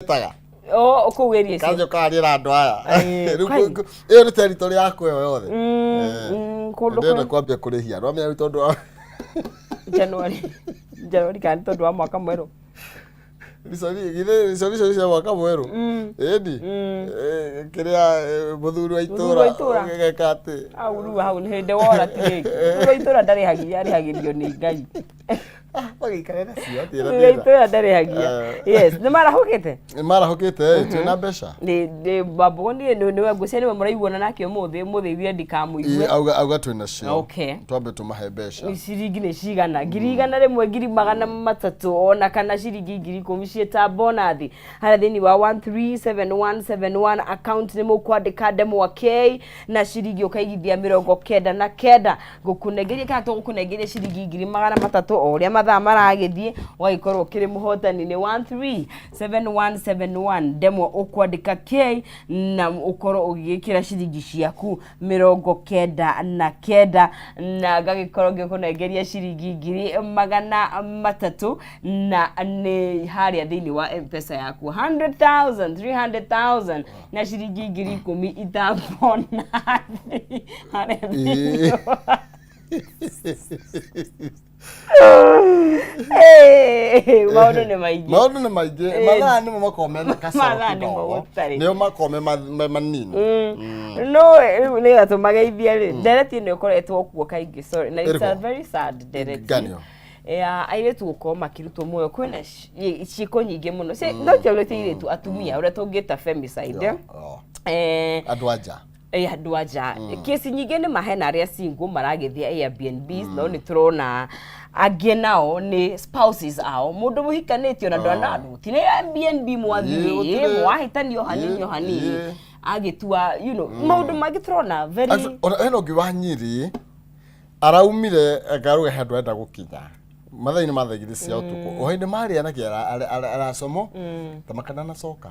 Taga. O kũu area icio. Kanjo karĩra andũ aya. Ĩĩ, Rĩu kwani? ĩyo nĩ territory yaku ĩyo yothe. Kũndũ Ndĩrenda kũrĩa kwambia kũrĩhia. Ndwamenya rĩu tondũ wa January. January kana nĩ tondũ wa mwaka mwerũ. githĩ resolution cia mwaka mwerũ. Ĩni. Kĩrĩa mũthuri wa Mũthuri wa itũra itũra. ũgeka atĩ. Hau rĩu hau nĩ hĩndĩ wora ti rĩngĩ. Mũthuri wa itũra ndarĩhagia arĩhagĩrio nĩ Ngai. Ah, magĩikare nacio atĩ na Mũthuri wa thĩna. itũra ndarĩhagia. Yes, nĩ marahũkĩte? Nĩ marahũkĩte ĩ, twĩna mbeca. Nĩ mbambo niĩ nĩwe ngwĩciria nĩwe mũraiguana nake ũmũthĩ ũmũthĩ ithuĩ ndikamũigue. Ĩ, auga twĩ nacio. Okay. Twambe tũmahe mbeca. Nĩ ciringi nĩ cigana 100,000 300,000 ona kana ciringi 10,000 ciĩta bonathi harĩa thĩinĩ wa 137171 account nĩ mũkwandĩka ndemwa K na ciringi ũkaigithia 99 ngũkũnengeria kana tũgũkũnengeria ciringi 300,000 o ũrĩa mathaa maragĩthiĩ ũgagĩkorwo ũkĩrĩ mũhotani nĩ 137171 ndemwa ũkwandĩka K na ũkorwo ũgĩgĩkĩra ciringi ciaku 99 na ngagĩkorwo ngĩkũnengeria ciringi 300,000 na nĩ harĩa thĩinĩ wa M-Pesa yaku 100,000 300,000 na ciringi 10,000 itabonathi harĩa thĩinĩ wa maũndũ nĩ maingĩ. Maũndũ nĩ maingĩ. Mathaa nĩmo makoragwo mena kacoro Mathaa nĩmo kidogo. gũtarĩ. Nĩo makoragwo me manini. No rĩu nĩgetha tũmageithie rĩ, ndereti ĩno ĩkoretwo kuo kaingĩ, sorry, na it's a Ĩrĩkũ? very sad ndereti Ngani ĩyo? Ya airĩtu gũkorwo makĩrutwo muoyo. Kwĩna ciĩko nyingĩ mũno no ti airĩtu, airĩtu atumia ũrĩa tũngĩta femicide. Yo, oh. Andũ anja. Andũ anja kesi nyingĩ nĩ mahena arĩa single maragĩthiĩ Airbnbs, no nĩ tũrona angĩ nao nĩ spouses ao, mũndũ mũhikanĩtie ona ndwana ti nĩ Airbnb mwathiĩ Gũtirĩ. mwahĩtanio hanini o hanini agĩtua maũndũ mangĩ tũrona very Actually, ona hena ũngĩ wa Nyĩrĩ araumire akaruga handũ arenda gũkinya mathaa-inĩ ma thaa 2 cia ũtukũ, o hĩndĩ marĩa nake aracomo ta makana nacoka.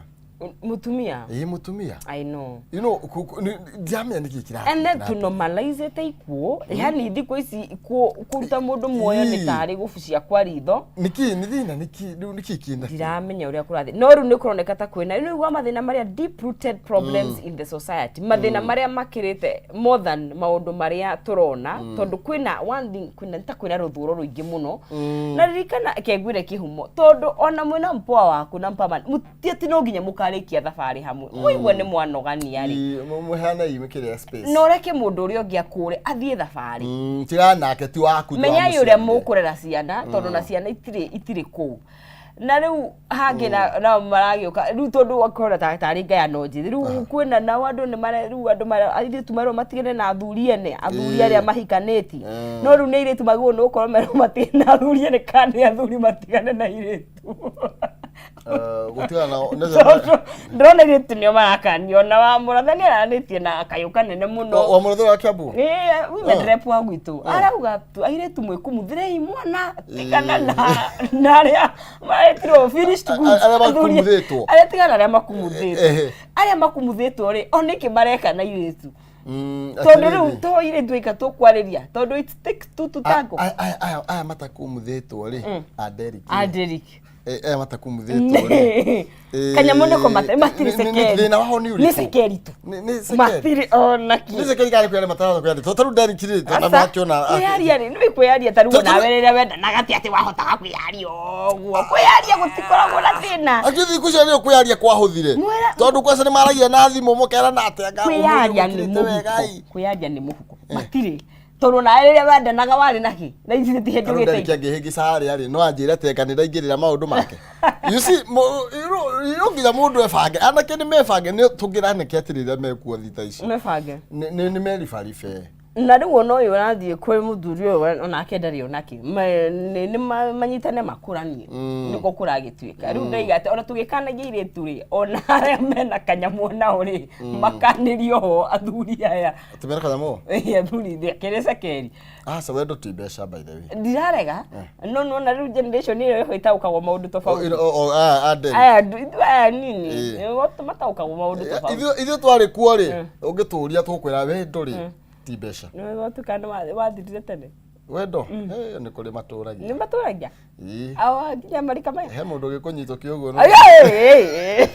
Mũtumia? Ĩĩ, mũtumia. I know. Ndiramenya nĩkĩ kĩrathiĩ And then na to normalize te ikuũ, yani thikũ ici kũruta mũndũ muoyo nĩ tarĩ gũbucia kwa ritho. Nĩkĩ nĩ thĩna, nĩkĩ rĩu, nĩkĩ kĩna? Ndiramenya ũrĩa kũrathiĩ, no rĩu nĩ kũroneka ta kwĩna rĩu wa mathĩna marĩa deep rooted problems in the society, mathĩna marĩa makĩrĩte more than maũndũ marĩa tũrona, tondũ kwĩna one thing, kwĩna ta kwĩna rũthũro rũingĩ mũno. Na ririkana kengwĩre kĩhumo, tondũ ona mwĩna mpoa waku na mpama mũti atĩ no nginya mũkarĩkia thabarĩ hamwe, mũigue nĩ mwanogania rĩ, Mũheane kĩrĩa space. Na ũreke mũndũ ũrĩa ũngĩ akũre athiĩ thabarĩ. Tigana nake, ti waku, ti wa Menyai ũrĩa mũciarire. mũkũrera ciana, tondũ na ciana itirĩ kũu na rĩu hangĩ nao maragĩũka rĩu, tondũ wakora tarĩ ngayano njĩthĩ rĩu kwĩna nao andũ nĩ mare rĩu andũ mare airĩtu merwo matigane na athuri ene, athuri arĩa mahikanĩtie. No rĩu nĩ airĩtu magĩrĩirwo nĩ gũkorwo merwo matigane na athuri ene kana nĩ athuri matigane na airĩtu? Gũtigana nao Tondũ ndĩrona airĩtu nĩo marakanio na wa mũratha nĩ aranĩtie na kayũ kanene mũno. Wa mũratha wa Kiambu? Ĩĩ, women rep wa gwitũ arauga tu airĩtu mwĩkumuthĩrei mwana, tigana na arĩa maretirwo finished goods. Arĩa makumuthĩtwo. Arĩa tigana arĩa makumuthĩtwo. Arĩa makumuthĩtwo rĩ, o nĩkĩ mareka na airĩtu? Tondũ rĩu Atĩrĩrĩ. to airĩtu aika tũkwarĩria, tondũ it takes two to tango. Aya matakumuthĩtwo rĩ, a Derrick. A Derrick. Aya matakumuthĩtwo rĩ, Kanyamũ nĩko matirĩ cekeri. Thĩna wao nĩ Nĩ ũrĩkũ? cekeri tu. Nĩ cekeri. Matirĩ ona Nĩ kĩ. cekeri kana kwĩ arĩa matarahota kwĩyaria? Tondũ tarĩu Derrick rĩ, tondũ nĩwakĩona Kwĩyaria rĩ, nĩ kwĩyaria ta rĩu onawe rĩrĩa wendanaga ti atĩ wahotaga kwĩyaria ũguo, kwĩyaria gũtikoragwo na thĩna. Actually thikũ icio nĩyo kwĩyaria kwahũthire. Tondũ kwaca nĩ maragia na thimũ mũkerana atĩ anga ũmũthĩ Kwĩyaria nĩ ũkĩrĩte wega mũhuko. ĩ. Kwĩyaria nĩ mũhuko, matirĩ, tondũ nawe rĩrĩa wendanaga warĩ na kĩ na ithuĩ ti hĩndĩ Tarĩu Derrick ũgĩte angĩhĩngĩca harĩa rĩ, no anjĩre atĩ anga nĩ ndaingĩrĩra maũndũ make. You see, no nginya mũndũ ebange, anake nĩ mebange, nĩ tũngĩra anake atĩrĩ rĩrĩa mekuo thita ici mebange. Nĩ meribaribe. Na rĩu ona ũyũ ũrathiĩ kwĩ mũthuri ũyũ onake ndarĩ onake, nĩ manyitane makũranie nĩguo kũragĩtuĩka. Rĩu ndaiga atĩ ona tũgĩkanagia airĩtu rĩ, ona arĩa mena kanyamũ nao rĩ, makanĩrio ho athuri aya. Tumera kanyamũ? Ĩĩ, athuri kĩrĩ cekeri. Aca, wendo ti mbeca, by the way. Ndirarega, no nona rĩu generation ĩyo ĩho ĩtaũkagwo maũndũ tofauti. O, aya a Derrick. Aya aya nini mataũkagwo maũndũ tofauti. Ithuĩ twarĩ kuo rĩ, ũngĩtũria tũkwĩra wendo rĩ ti mbeca. Nĩ watuĩka nĩ wathirire tene. Wendo nĩ kũrĩ matũragia. Nĩ matũragia. Ĩĩ. Awa nginya marika maya. He mũndũ ũgĩkũnyitwo kĩũguo Ai, ai, ai.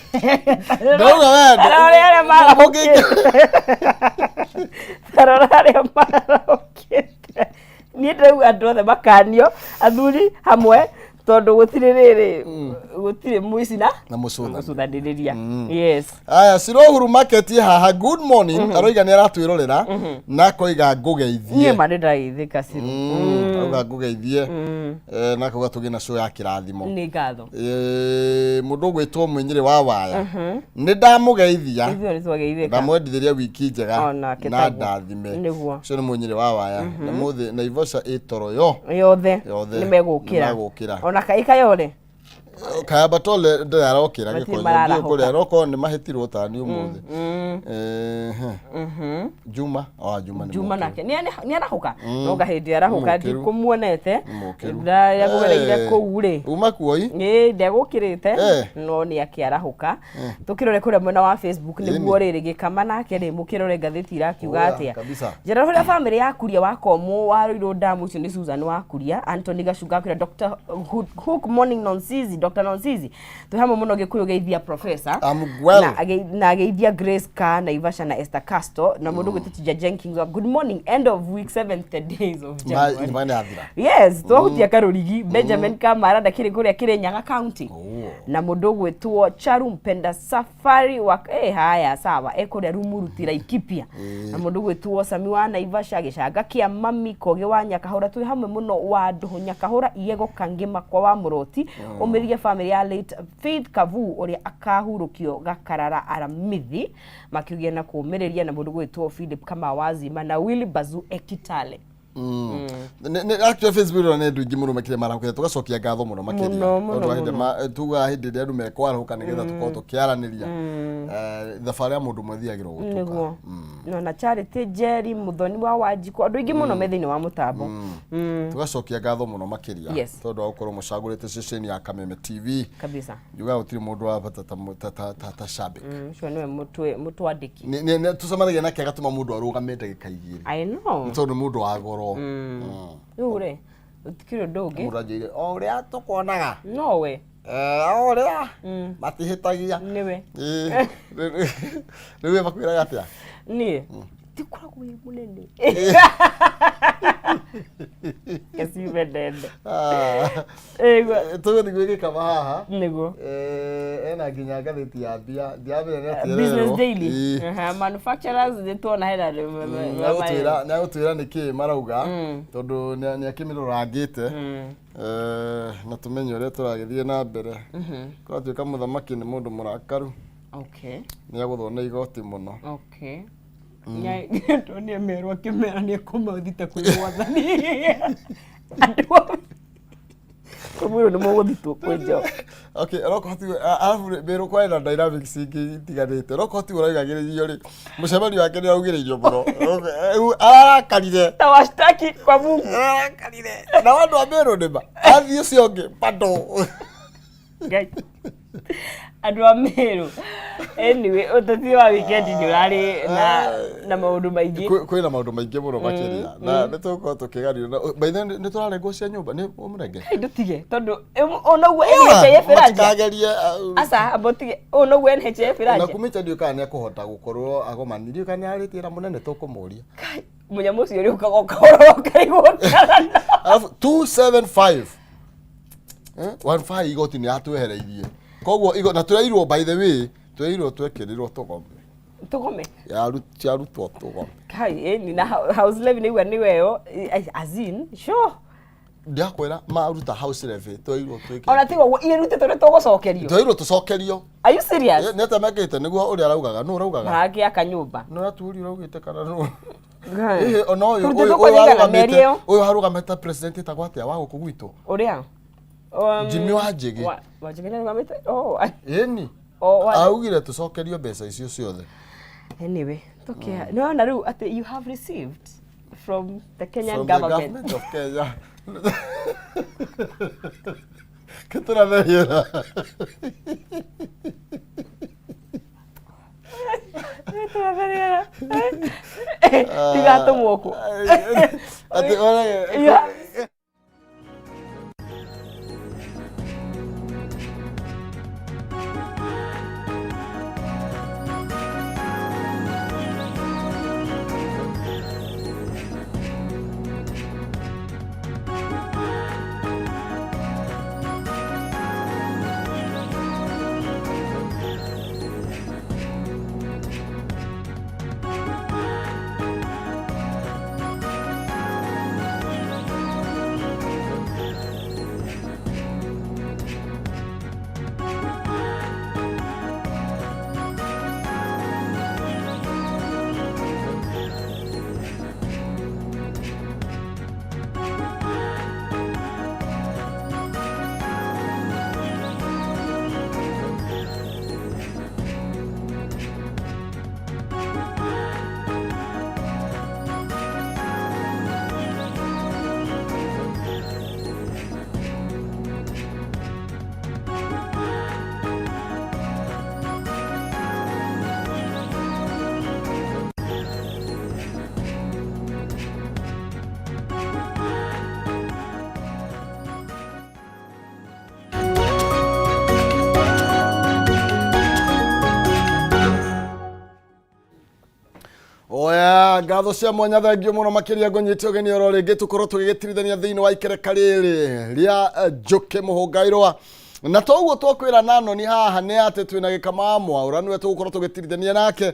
Ndauga wendo. Tarora arĩa marahũkĩte. Tarora arĩa marahũkĩte. Niĩ ndĩrauga andũ othe makanio, athuri hamwe, tondũ gũtirĩ rĩrĩ, gũtirĩ mũici na Na mũcũthani. mũcũthanĩrĩria. Yes. Aya, Cirohuru Market haha, good morning. Aroiga nĩ aratwĩrorera na akoiga ngũgeithie. Niĩ ma nĩ ndĩrageithĩka Ciru. Arauga ngũgeithie. Na akauga tũgĩe na show ya kĩrathimo. Nĩ ngatho. Mũndũ ũgwĩtwo Mwĩnyĩrĩ wa Waya, nĩ ndamũgeithia. Ithuĩ nĩ twageithĩka. Ndamwendithĩria wiki njega Onake na taguo. ndathime. Nĩguo. Ũcio nĩ Mwĩnyĩrĩ wa Waya. Na mũthĩ Naivasha ĩtoro yo. Yothe Yothe. nĩ megũkĩra. Nĩmegũkĩra. Ona kaĩkayore. Kayamba Tole ndĩrĩ arokĩra Matirĩ gĩkonyo mararahũka. ndiũĩ kũrĩa aroko nĩ mahĩtirwo tani ũmũthĩ. Ehe. Juma, oh, Juma nĩ Juma mũkĩru. nake nĩ arahũka no ngahĩndĩ arahũka Mũkĩru. ndikũmuonete Mũkĩru. ndagũgereire kũu rĩ Uma kuoi. ĩ ndegũkĩrĩte Eh. no nĩ akĩarahũka tũkĩrore kũrĩa mwena wa Facebook nĩguo rĩrĩ gĩkama nake rĩ mũkĩrore ngathĩti irakiuga Oya, atĩa kabisa. Njera ũrĩa bamĩrĩ ya Kuria wa Komũ wa Ruiru Damu ũcio nĩ Susan wa Kuria Anthony Gacunga akwĩra Dr. Hook Morning Nonsizi Dr. Nonsizi twĩ hamwe mũno Gĩkũyũ geithia professor I'm well. Na ageithia Grace Ka Naivasha na Esther Castro na mũndũ gwĩtwo Tija Jenkins wa good morning end of week 70 days of January. Ma nĩ athira. Yes, twahutia karũrigi Benjamin Kamara ndakĩrĩ kũrĩa Kĩrĩnyaga County. Oh. Na mũndũ ũgwĩtwo Charu Mpenda Safari wa haya sawa ekũrĩa Rumuruti Laikipia. Na mũndũ ũgwĩtwo Sami wa Naivasha gĩcanga kĩa mami Kogi wa Nyakahũra twĩ hamwe mũno wa Ndũhũ Nyakahũra Iego Kangĩma kwa wa Mũroti ũmĩrĩrie famĩlĩ ya late Faith Kavu ũrĩa akahurũkio Gakarara Aramithi makiugia na kũũmĩrĩria na mũndũ ũgwĩtwo Philip Kamawazima na Willy Bazu Ekitale. Actually Facebook ĩno nĩ andũ aingĩ mũno makĩria marahũkĩte tũgacokia ngatho mũno makĩria. Mũno, mũno, Tondũ wa hĩndĩ mũno. Tugaga hĩndĩ ĩrĩa andũ mekwarahũka nĩgetha tũkorwo tũkĩaranĩria. Thabarĩ ya mũndũ ũmwe ĩthiagĩrwo gũtuka. Nĩguo na Charity Njeri Muthoni wa Wanjikũ andũ aingĩ mũno me thĩinĩ wa mũtambo. Tũgacokia ngatho mũno makĩria Yes. tondũ wa gũkorwo mũcagũrĩte ceceni ya Kameme TV. Kabisa. Njugaga gũtirĩ mũndũ wa bata ta shabik. Ũcio nĩwe mũtwandĩki. Tũcemanagia nake agatũma mũndũ arũgame ndagĩka igĩrĩ. I know. Tondũ nĩ mũndũ wa goro. Rĩu rĩ gũtikĩrĩ ũndũ ũngĩ. Mũndũ anjĩire o ũrĩa tũkuonaga. Nowe. O ũrĩa matihĩtagia. Nĩwe. Ĩĩ. Rĩu we makwĩraga atĩa? Niĩ tikoragwo wĩ mũnene. Gĩcibe ndende. Ĩgua. Tũgũthiĩ gwĩgĩkama haha. Nĩguo. Ena nginya ngathĩti ya mbia ndiamenya nĩ atĩa Business ĩrerwo. Daily. Ĩĩ. Aha, manufacturers nĩ tuona hena Nĩagũtwĩra nĩkĩ marauga tondũ nĩ akĩmĩrorangĩte na tũmenye ũrĩa tũragĩthiĩ na mbere. Kũratuĩka mũthamaki nĩ mũndũ mũrakaru. Okay. Nĩ agũthwo nĩ igoti mũno. Okay. Nĩ merwo akĩmera nĩ ekũmathita kwĩ mwathani. Andũ kũmwĩrwo nĩ mũgũthitwo kwĩ Jehova. Okay, roko hatiwe arabu mbĩrũ kwarĩ na dynamics ingĩ itiganĩte. Roko hatiwe ũraigagĩrĩrio rĩ mũcemanio wake nĩ araugĩrĩirio mũno. Rĩu ararakarire. Tawashtaki kwa Mungu. Ararakarire. Na andũ a Meru nĩ ma athiĩ ũcio ũngĩ bado. Ngai. Andũ a Meru. Anyway, ũteti wa weekend nĩ ũrarĩ na maũndũ maingĩ. Kwĩna maũndũ maingĩ mũno makĩria na nĩ tũgũkorwo tũkĩgario na by the way nĩ tũrarengwo cia nyũmba nĩ ũmũrenge. Ndũtige tondũ onoguo NHIF ĩranjia. Matikagerie Aca amba ũtige onoguo NHIF na ĩranjia. kumĩte ndiũĩ kana nĩ ekũhota gũkorwo agomani ndiũĩ kana nĩ arĩtie na mũnene tũkũmũria. Mũnyamũ ũcio ũrĩũkaga ũkahora ũkarigwo kana. Alafu 275 15 igoti nĩ yatwehereirie koguo na tũreirwo by the way tũreirwo twekĩrĩrwo tũgome Tũgome. ciarutwo tũgome. Kai ĩni na house levy nĩigua nĩ weyo as in sure. Ndiakwĩra maruta house levy twerirwo twĩke. Ona tiga ũguo irutĩtwo nĩ tũgũcokerio. Twerirwo tũcokerio. Are you serious? Nĩ atĩa mekĩte nĩguo ũrĩa araugaga nũ ũraugaga? Marakĩaka nyũmba. Nĩ ũratuũria ũraugĩte kana nũ? Ĩhĩ, ona ũyũ Tũrutĩtwo ũyũ kũringana mĩeri arũgamĩte ĩyo. ũyũ arũgamĩte president etagwo atĩa wa gũkũ gwitũ? Ũrĩa? Jimmy Wanjigi. Wanjigi nĩarũgamĩte? Oh, Ĩni. oh, Augire tũcokerio mbeca icio ciothe. Anyway, tũkĩa. Nĩwona rĩu atĩ you have received from the Kenyan From the government. government of Kenya. Kĩtũratheriera. Tigatũmwo kũ. Atĩ You have Ngatho cia mwanya, thengio mũno makĩria. Ngũnyite ũgeni oro rĩngĩ tũkorwo tũgĩgĩtirithania thĩinĩ wa ikereka rĩrĩ rĩa Njũkĩ Mũhũngairwa. Na toguo twakwĩra na noni haha nĩ atĩ twĩna Gĩkama Mwaũra, nĩwe tũgũkorwo tũgĩtirithania nake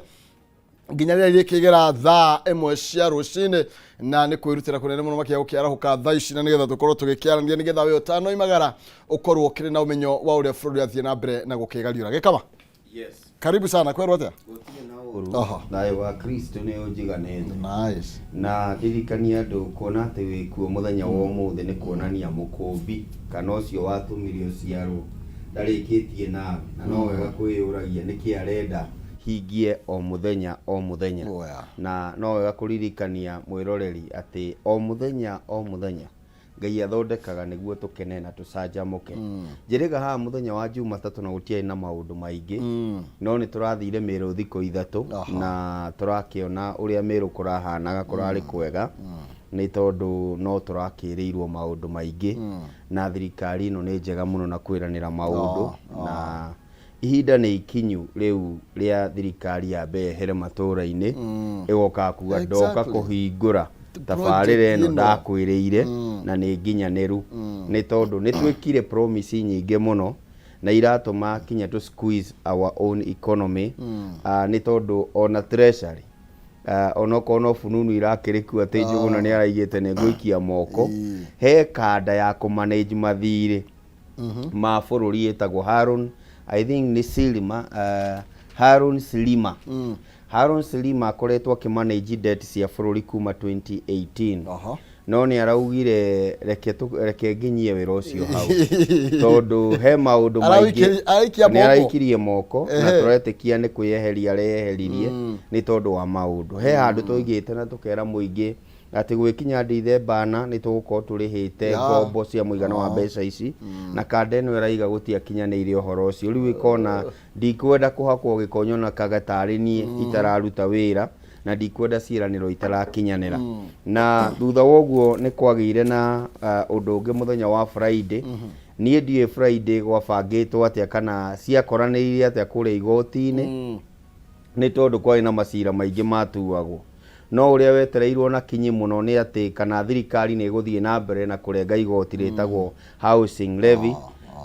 nginya rĩrĩa irĩkĩgera thaa 1 cia rũcinĩ, na nĩ kwĩrutĩra kũnene mũno makĩria gũkĩarahũka thaa ici na nĩgetha tũkorwo tũgĩkĩaranĩria, nĩgetha we ũtanoimagara ũkorwo ũkĩrĩ na ũmenyo wa ũrĩa bũrũri ũrathiĩ na mbere na gũkĩgariũra. Gĩkama, Yes. karibu sana. Kwerwo atĩa? Gũtirĩ na ũru. Thayũ wa Kristo nĩ ũnjiganĩte. Nice. Na ndirikania andũ kuona atĩ wĩkuo mũthenya wa ũmũthĩ nĩ kuonania mũkũmbi kana ũcio watũmire ũciarwo ndarĩkĩtie nawe, na no wega kwĩyũragia nĩkĩ arenda hingie o mũthenya o mũthenya. Oh, yeah. Na no wega kũririkania mwĩroreri atĩ o mũthenya o mũthenya Ngai athondekaga nĩguo tũkene na tũcanjamũke. Njĩrĩga haha mũthenya wa Jumatatũ na gũtiarĩ na maũndũ maingĩ, no nĩ tũrathire Mĩrũ thikũ 3 na tũrakĩona ũrĩa Mĩrũ kũrahanaga, kũrarĩ kwega nĩ tondũ no tũrakĩrĩirwo maũndũ maingĩ, na thirikari ĩno nĩ njega mũno na kwĩranĩra maũndũ, na ihinda nĩ ikinyu rĩu rĩa thirikari yambe yehere matũũra-inĩ, ĩgokaga kuga ndoka kũhingũra tabarĩra ĩno ĩno. Ndakwĩrĩire na nĩ nginyanĩru, nĩ tondũ nĩ twĩkire promise nyingĩ mũno na iratũma kinya to squeeze our own economy. Nĩ tondũ ona treasury, onokorwo no fununu irakĩrĩ kuo atĩ Njũgũna nĩ araigĩte nĩ ngũikia moko, he kanda ya kũmanage mathirĩ ma bũrũri ĩtagwo Harun, I think nĩ Silima, Harun Silima. Harun Silima akoretwo akĩmanage debt cia bũrũri kuma 2018. No nĩ araugire reke nginyie wĩra ũcio hau tondũ he maũndũ maingĩ. Araikia Nĩ moko. Araikirie moko na tũretĩkia nĩ kwĩyeheria areyeheririe nĩ tondũ wa maũndũ. He handũ tũigĩte na tũkera mũingĩ atĩ gwĩkinya Ndithemba 4 nĩ tũgũkorwo tũrĩhĩte ngombo cia mũigana wa mbeca ici, na kanda ĩno ĩraiga gũtiakinyanĩire ũhoro ũcio. Rĩu ĩkona ndikwenda kũhakwo gĩkonyo na kaga tarĩ niĩ itararuta wĩra, na ndikwenda ciĩranĩro itarakinyanĩra. Na thutha wa ũguo nĩ kwagĩire na ũndũ ũngĩ mũthenya wa Friday. Niĩ ndiũĩ Friday gwabangĩtwo atĩa kana ciakoranĩire atĩa kũrĩa igoti-inĩ, nĩ tondũ kwarĩ na macira maingĩ matuagwo, no ũrĩa wetereirwo na kinyi mũno nĩ atĩ kana thirikari nĩ ĩgũthiĩ na mbere na kũrenga igoti rĩtagwo housing levy.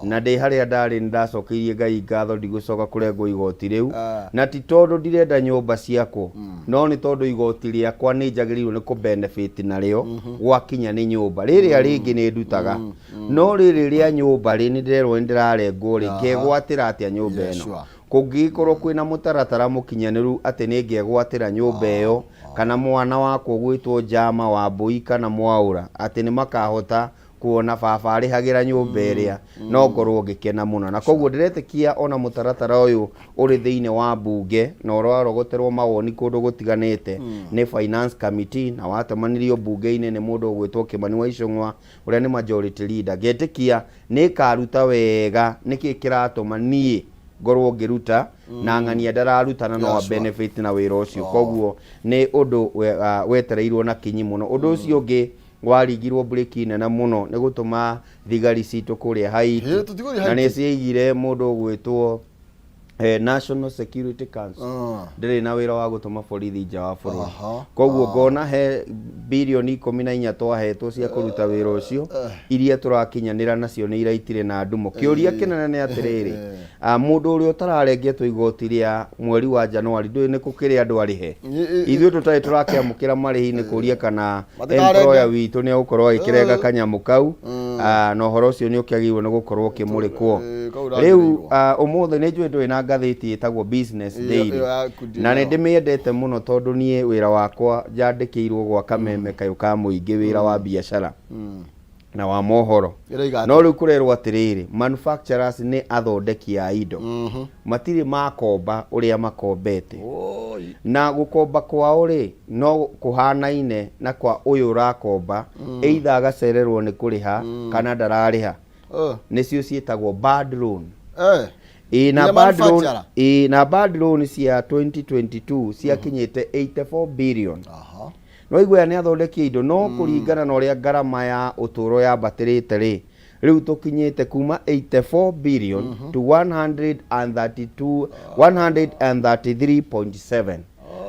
Na ndĩ harĩa ndarĩ nĩ ndacokeirie Ngai ngatho ndigũcoka kũrengwo igoti rĩu. Na ti tondũ ndirenda nyũmba ciakwo, no nĩ tondũ igoti rĩakwa nĩ njagĩrĩirwo nĩ kũ benefit narĩo gwakinya nĩ nyũmba. Rĩrĩa rĩngĩ nĩ ndutaga, no rĩrĩ rĩa nyũmba rĩ, nĩ ndĩrerwo nĩ ndĩrarengwo rĩ, ngegwatĩra atĩa nyũmba ĩno? Kũngĩgĩkorwo kwĩna mũtaratara mũkinyanĩru atĩ nĩ ngegwatĩra nyũmba ĩyo kana mwana wakwa ũgwĩtwo Njama wa Mbũi kana Mwaũra, atĩ nĩ makahota kuona baba arĩhagĩra nyũmba ĩrĩa, no ngorwo ngĩkena mũno. Na koguo ndĩretĩkia ona mũtaratara ũyũ ũrĩ thĩinĩ wa mbunge na ũrarogoterwo mawoni kũndũ gũtiganĩte nĩ finance committee, na watemanirio mbunge-inĩ nĩ mũndũ ũgwĩtwo Kĩmani wa Icũng'wa ũrĩa nĩ majority leader, ngetĩkia nĩ ĩkaruta wega. Nĩkĩ kĩratũma niĩ ngorwo ngĩruta na ng'ania ndararuta na no benefit na wĩra ũcio? Koguo nĩ ũndũ wetereirwo na kinyi mũno. Ũndũ ũcio ũngĩ waringirwo breki nene mũno nĩ gũtũma thigari citũ kũrĩa Haiti. Hĩ, tũtigũthiĩ Na nĩ Haiti. ciaigire mũndũ ũgwĩtwo National Security Council. Ndĩrĩ na wĩra wa gũtũma borithi nja wa bũrũri. Koguo ngona he birioni 14 twahetwo cia kũruta wĩra ũcio, iria tũrakinyanĩra nacio nĩ iraitire na ndumo. Kĩũria kĩnene nĩ atĩrĩrĩ, mũndũ ũrĩa ũtararengetwo igoti rĩa mweri wa Januari, ndũĩ nĩ kũkĩrĩ andũ arĩhe? Ithuĩ tũtarĩ tũrakĩamũkĩra marĩhi, nĩ kũria kana Matikarenge. Employer witũ nĩ egũkorwo agĩkĩrenga kanyamũ kau. Na ũhoro ũcio nĩ ũkĩagĩrĩirwo nĩ gũkorwo ũkĩmũrĩkwo. Kau Rĩu ũragĩrĩirwo. Ũmũthĩ nĩ njũĩ ndũrĩ na ngathĩti ĩtagwo Business Daily. Ĩyo yaku ndĩ Na nĩ nayo. ndĩmĩendete mũno tondũ niĩ wĩra wakwa njandĩkĩirwo gwa kameme kayũ ka mũingĩ, wĩra wa biacara na wa mohoro. Ĩroiga No rĩu kũrerwo atĩrĩrĩ, manufacturers nĩ athondeki a indo, matirĩ makomba ũrĩa makombete. Oi. Na gũkomba kwao rĩ, no kũhanaine na kwa ũyũ ũrakomba, either agacererwo nĩ kũrĩha kana ndararĩha. Nĩcio ciĩtagwo bad loan. Ĩ na Nginya bad loan. Manufacturer? Ĩ na bad loan cia 2022 ciakinyĩte 84 billion. No igua nĩ athondeki indo, no kũringana na ũrĩa ngarama ya ũtũũro yambatĩrĩte rĩ, rĩu tũkinyĩte kuma 84 billion to 132, 133.7.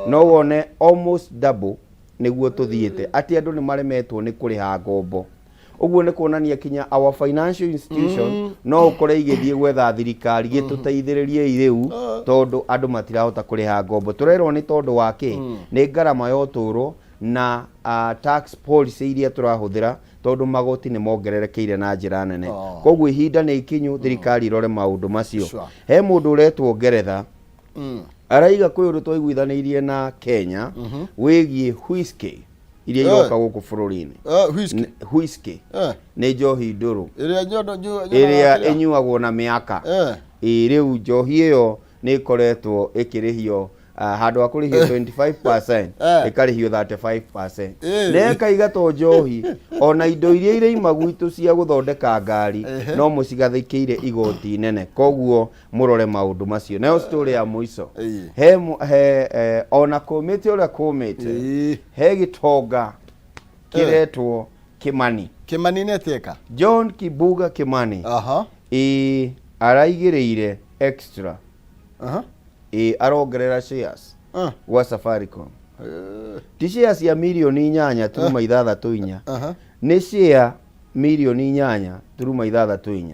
No wone almost double. Nĩguo tũthiĩte atĩ andũ nĩ maremetwo nĩ kũrĩha ngombo. Ũguo nĩ kuonania kinya our financial institution no ũkore igĩthiĩ gwetha thirikari gĩtũteithĩrĩriei rĩu, tondũ andũ matirahota kũrĩha ngombo. Tũrerwo nĩ tondũ wa kĩ? Nĩ ngarama ya ũtũũro na tax policy iria tũrahũthĩra, tondũ magoti nĩ mongererekeire na njĩra nene. Koguo ihinda nĩ ikinyu thirikari irore maũndũ macio. He mũndũ ũretwo Ngeretha araiga kwĩ ũndũ twaiguithanĩirie na Kenya wĩgiĩ whisky iria iroka gũkũ bũrũri-inĩ. Whisky. Whisky nĩ njohi ndũrũ ĩrĩa nyondo ĩrĩa ĩnyuagwo na mĩaka. Ĩ rĩu njohi ĩyo nĩ ĩkoretwo ĩkĩrĩhio, handũ ha kũrĩhio 25% ĩkarĩhio 35%. Na ĩkaiga to njohi, ona indo iria iraima gwitũ cia gũthondeka ngari no mũcigathĩkĩire igoti inene. Koguo mũrore maũndũ macio. Nayo story ya mũico, he ona kũmĩte ũrĩa kũmĩte, he gĩtonga kĩretwo Kimani. Kimani nĩ atĩeka? John Kibuga Kimani. Ĩ araigĩrĩire extra, ĩ arongerera shares gwa Safaricom. Ti share cia 8.64 mirioni. Nĩ share 8.64 mirioni.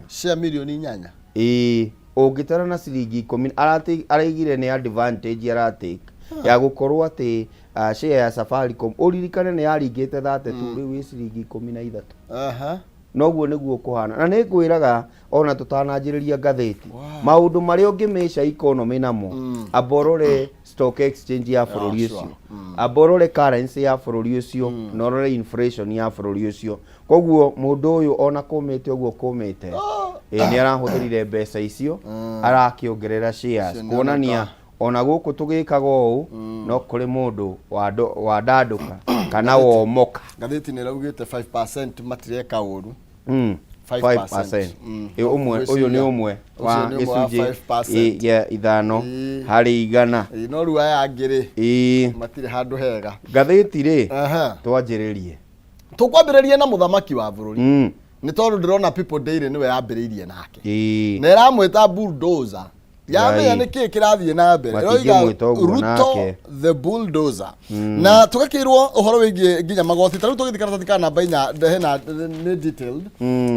Cia 8 mirioni. Ĩ ũngĩtara na ciringi 10 araigire nĩ advantage aratake ya gũkorwo atĩ share ya Safaricom, ũririkane nĩ yaringĩte 32, rĩu ĩ ciringi 13. Noguo nĩguo kũhana, na nĩ ngwĩraga ona tũtananjĩrĩria ngathĩti, maũndũ marĩa ũngĩmĩca economy namo, amba ũrore stock exchange ya bũrũri ũcio, amba ũrore currency ya bũrũri ũcio, na ũrore inflation ya bũrũri ũcio. Koguo mũndũ ũyũ ona kũmĩte ũguo kũmĩte, ĩ nĩ arahũthĩrire mbeca icio arakĩongerera shares. Icio nĩ kuonania ona gũkũ tũgĩkaga ũũ no kũrĩ mũndũ wandandũka kana womoka. Ngathĩti nĩ ĩraugĩte 5% matireka ũru. 5%. 5%. Ĩ, ũmwe ũyũ nĩ ũmwe wa Ũcio nĩ ũmwe wa gĩcunjĩ 5%. Ĩ, gĩa 5 harĩ igana. Ĩ, no rĩu aya angĩ rĩ, matirĩ handũ hega. Ngathĩti rĩ, twanjĩrĩrie. Tũkwambĩrĩria na mũthamaki wa bũrũri, nĩ tondũ ndĩrona People Daily nĩwe yambĩrĩirie nake na ĩramwĩta bulldozer. Yamenya Ngai. nĩ kĩĩ kĩrathiĩ na mbere. Ĩroiga Matingĩmwĩta ũguo Ruto nake. the bulldozer, na tũgakĩrwo ũhoro wĩgiĩ nginya magoti. Ta rĩu tũgĩthiĩ karatathi ka namba 4, hena nĩ detailed,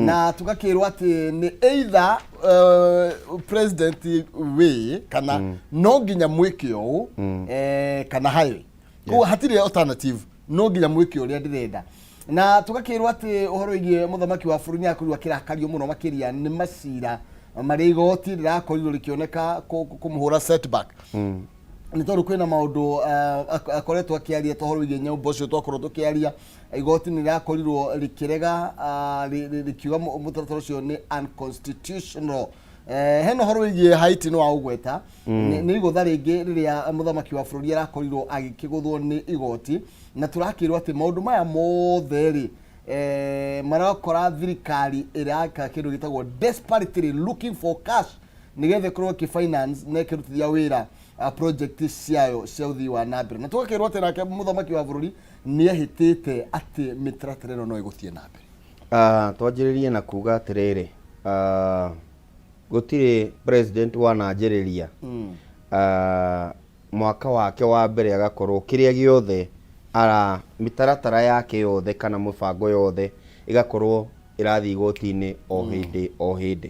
na tũgakĩrwo atĩ nĩ either president way kana no nginya mwĩke ũũ, kana highway. Koguo hatirĩ alternative, no nginya mwĩke ũrĩa ndĩrenda. Na tũgakĩrwo atĩ ũhoro wĩgiĩ mũthamaki wa bũrũri nĩ akorirwo akĩrakario mũno makĩria nĩ macira marĩa igoti rĩrakorirwo rĩkĩoneka kũmũhũra setback, nĩ tondũ kwĩna maũndũ akoretwo akĩaria ta ũhoro wĩgiĩ nyũmba ũcio twakorwo tũkĩaria. Igoti nĩ rĩrakorirwo rĩkĩrega, rĩkiuga mũtaratara ũcio nĩ unconstitutional. Hena ũhoro wĩgiĩ Haiti nĩ waũgweta. Nĩ igũtha rĩngĩ rĩrĩa mũthamaki wa bũrũri arakorirwo agĩkĩgũthwo nĩ igoti, na tũrakĩrwo atĩ maũndũ maya mothe rĩ, marakora thirikari ĩraka kĩndũ gĩtagwo desperately looking for cash nĩgetha ĩkorwo ĩkĩ-finance na ĩkĩrutithia wĩra project ciayo cia ũthii wa na mbere. Na tũgakĩrwo atĩ nake mũthamaki wa bũrũri nĩ ehĩtĩte atĩ mĩtaratara ĩno no ĩgũthiĩ na mbere. Twanjĩrĩrie na kuga atĩrĩrĩ, gũtirĩ president wananjĩrĩria mwaka wake wa mbere agakorwo kĩrĩa gĩothe ara mĩtaratara yake yothe kana mũbango yothe ĩgakorwo ĩrathiĩ igoti-inĩ o hĩndĩ o hĩndĩ.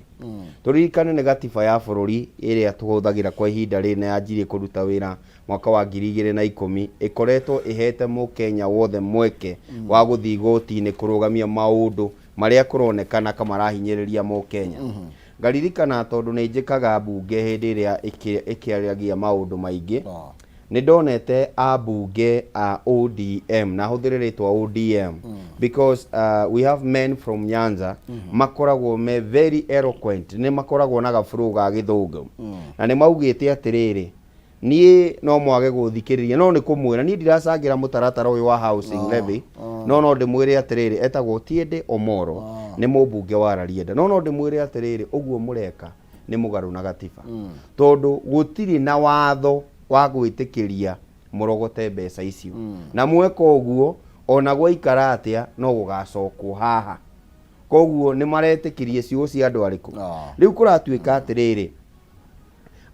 Tũririkane nĩ gatiba ya bũrũri ĩrĩa tũhũthagĩra kwa ihinda rĩrĩ na yanjirie kũruta wĩra mwaka wa 2010, ĩkoretwo ĩhete mũkenya wothe mweke wa gũthiĩ igoti-inĩ kũrũgamia maũndũ marĩa kũronekana ka marahinyĩrĩria mũkenya. Ngaririkana tondũ nĩ njĩkaga mbunge hĩndĩ ĩrĩa ĩkĩaragia maũndũ maingĩ, nĩ ndonete ambunge a ODM, na hũthĩre rĩtwa ODM because we have men from Nyanza makoragwo me very eloquent, nĩ makoragwo na gaburu ga gĩthũngũ, na nĩ maugĩte atĩrĩrĩ, niĩ no mwage gũthikĩrĩria, no nĩ kũmwĩra niĩ ndiracangĩra mũtaratara ũyũ wa housing levy, no ndĩmwĩre atĩrĩrĩ, etagwo Otiende Omoro, nĩ mũmbunge wa Rarienda, no ndĩmwĩre atĩrĩrĩ, ũguo mũreka nĩ mũgarũ na gatiba, tondũ gũtirĩ na watho wa gwĩtĩkĩria mũrogote mbeca icio, na mweka ũguo ona gwaikara atĩa no gũgacokwo haha. Koguo nĩ maretĩkĩrie ciugo cia andũ arĩkũ? Rĩu kũratuĩka atĩrĩrĩ,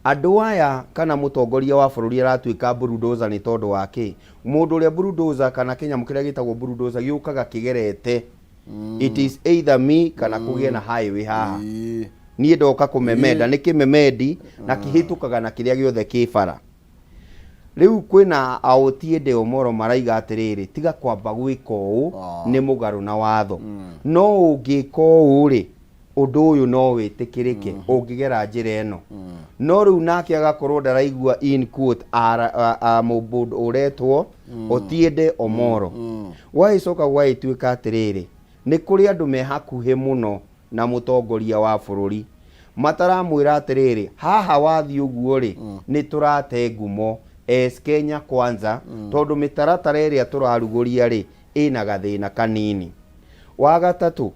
Andũ aya kana mũtongoria wa bũrũri aratuĩka bulldozer nĩ tondũ wa kĩ? Mũndũ ũrĩa bulldozer kana kĩnyamũ kĩrĩa gĩtagwo bulldozer gĩũkaga kĩgerete. It is either me kana kũgĩe na highway haha. Niĩ ndoka kũmemenda nĩ kĩmemendi na kĩhĩtũkaga na kĩrĩa gĩothe kĩ bara. Rĩu kwĩna Otiende Omollo maraiga atĩrĩrĩ, tiga kwamba gwĩka ũũ nĩ mũgarũ na watho. No ũngĩka ũũ rĩ, ũndũ ũyũ no wĩtĩkĩrĩke ũngĩgera njĩra ĩno. No rĩu nake agakorwo ndaraigua, in quote, mũndũ ũretwo Otiende Omollo. Gwagĩcoka gwagĩtuĩka atĩrĩrĩ, nĩ kũrĩ andũ me hakuhĩ mũno na mũtongoria wa bũrũri mataramwĩra atĩrĩrĩ, haha wathiĩ ũguo rĩ, nĩ tũrate ngumo as Kenya Kwanza, tondũ mĩtaratara ĩrĩa tũrarugũria rĩ, ĩna gathĩna kanini. Wa gatatũ,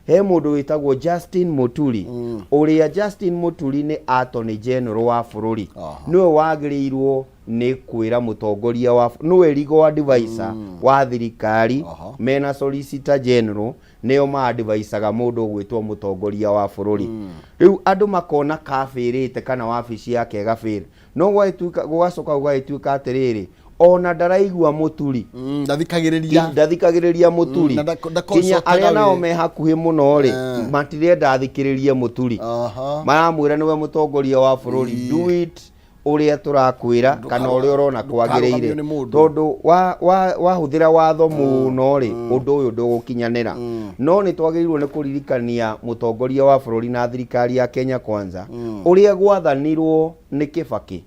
he mũndũ wĩtagwo Justin Muturi, ũrĩa Justin Muturi nĩ Attorney General wa bũrũri. Nĩwe wagĩrĩirwo nĩ kwĩra mũtongoria wa, nĩwe legal advisor wa thirikari. Mena Solicitor General nĩo ma-advisaga mũndũ ũgwĩtwo mũtongoria wa bũrũri. Rĩu andũ makona kabĩrĩte kana wabici yake ĩgabĩra, no gwagĩtuĩka, gũgacoka gũgagĩtuĩka atĩrĩrĩ, ona ndaraigua Mũturi. Ndathikagĩrĩria. Ndathikagĩrĩria Mũturi. Na kinya ndaconsultaga arĩa nao wĩ. Me hakuhĩ mũno rĩ, matirenda athikĩrĩrie Mũturi. Maramwĩra nĩwe mũtongoria wa bũrũri, do it ũrĩa tũrakwĩra kana ũrĩa ũrona kwagĩrĩire, Ndũkarũgamio nĩ mũndũ. Tondũ wahũthĩra watho mũno rĩ, ũndũ ũyũ ndũgũkinyanĩra. No nĩ twagĩrĩirwo nĩ kũririkania mũtongoria wa bũrũri na thirikari ya Kenya Kwanza ũrĩa gwathanirwo nĩ Kĩbakĩ,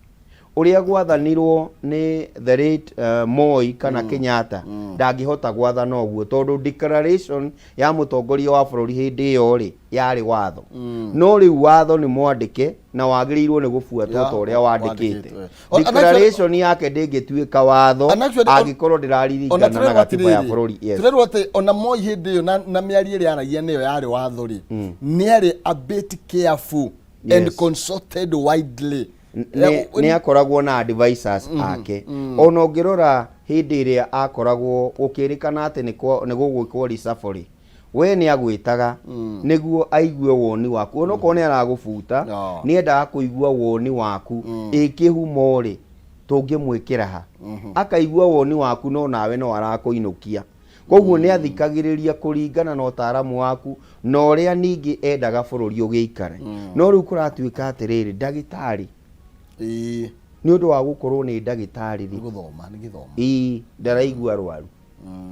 ũrĩa gwathanirwo nĩ the late Moi kana Kenyatta. Ndangĩhota gwathana ũguo, tondũ declaration ya mũtongoria wa bũrũri hĩndĩ ĩyo rĩ, yarĩ watho. No rĩu watho nĩ mwandĩke na wagĩrĩirwo nĩ gũbuatwo ta ũrĩa wandĩkĩte. Wandĩkĩtwo. Declaration yake ndĩngĩtuĩka watho And actually, angĩkorwo ona ndĩraririkana na tũrerwo gatiba ya atĩrĩrĩ, bũrũri, yes. Tũrerwo atĩ ona Moi hĩndĩ ĩyo na mĩario ĩrĩa aragia nĩyo yarĩ watho rĩ, nĩ arĩ a bit careful and consulted widely. Nĩ akoragwo na advisors ake. Ona ũngĩrora hĩndĩ ĩrĩa akoragwo gũkĩrĩkana atĩ nĩ gũgwĩkwo reshuffle, we nĩ agwĩtaga nĩguo aigue woni waku, onokorwo nĩ aragũbuta. Nĩ endaga kũigua woni waku, ĩ kĩhumo rĩ, tũngĩmwĩkĩra ha? Akaigua woni waku, no nawe no arakũinũkia. Koguo nĩ athikagĩrĩria kũringana na ũtaaramu waku na ũrĩa ningĩ endaga bũrũri ũgĩikare. No rĩu kũratuĩka atĩrĩrĩ, ndagĩtarĩ, nĩ ũndũ wa gũkorwo nĩ ndagĩtarĩ nĩ rĩ, gũthoma, nĩ gĩthomo. Ĩĩ, ndaraigua arwaru.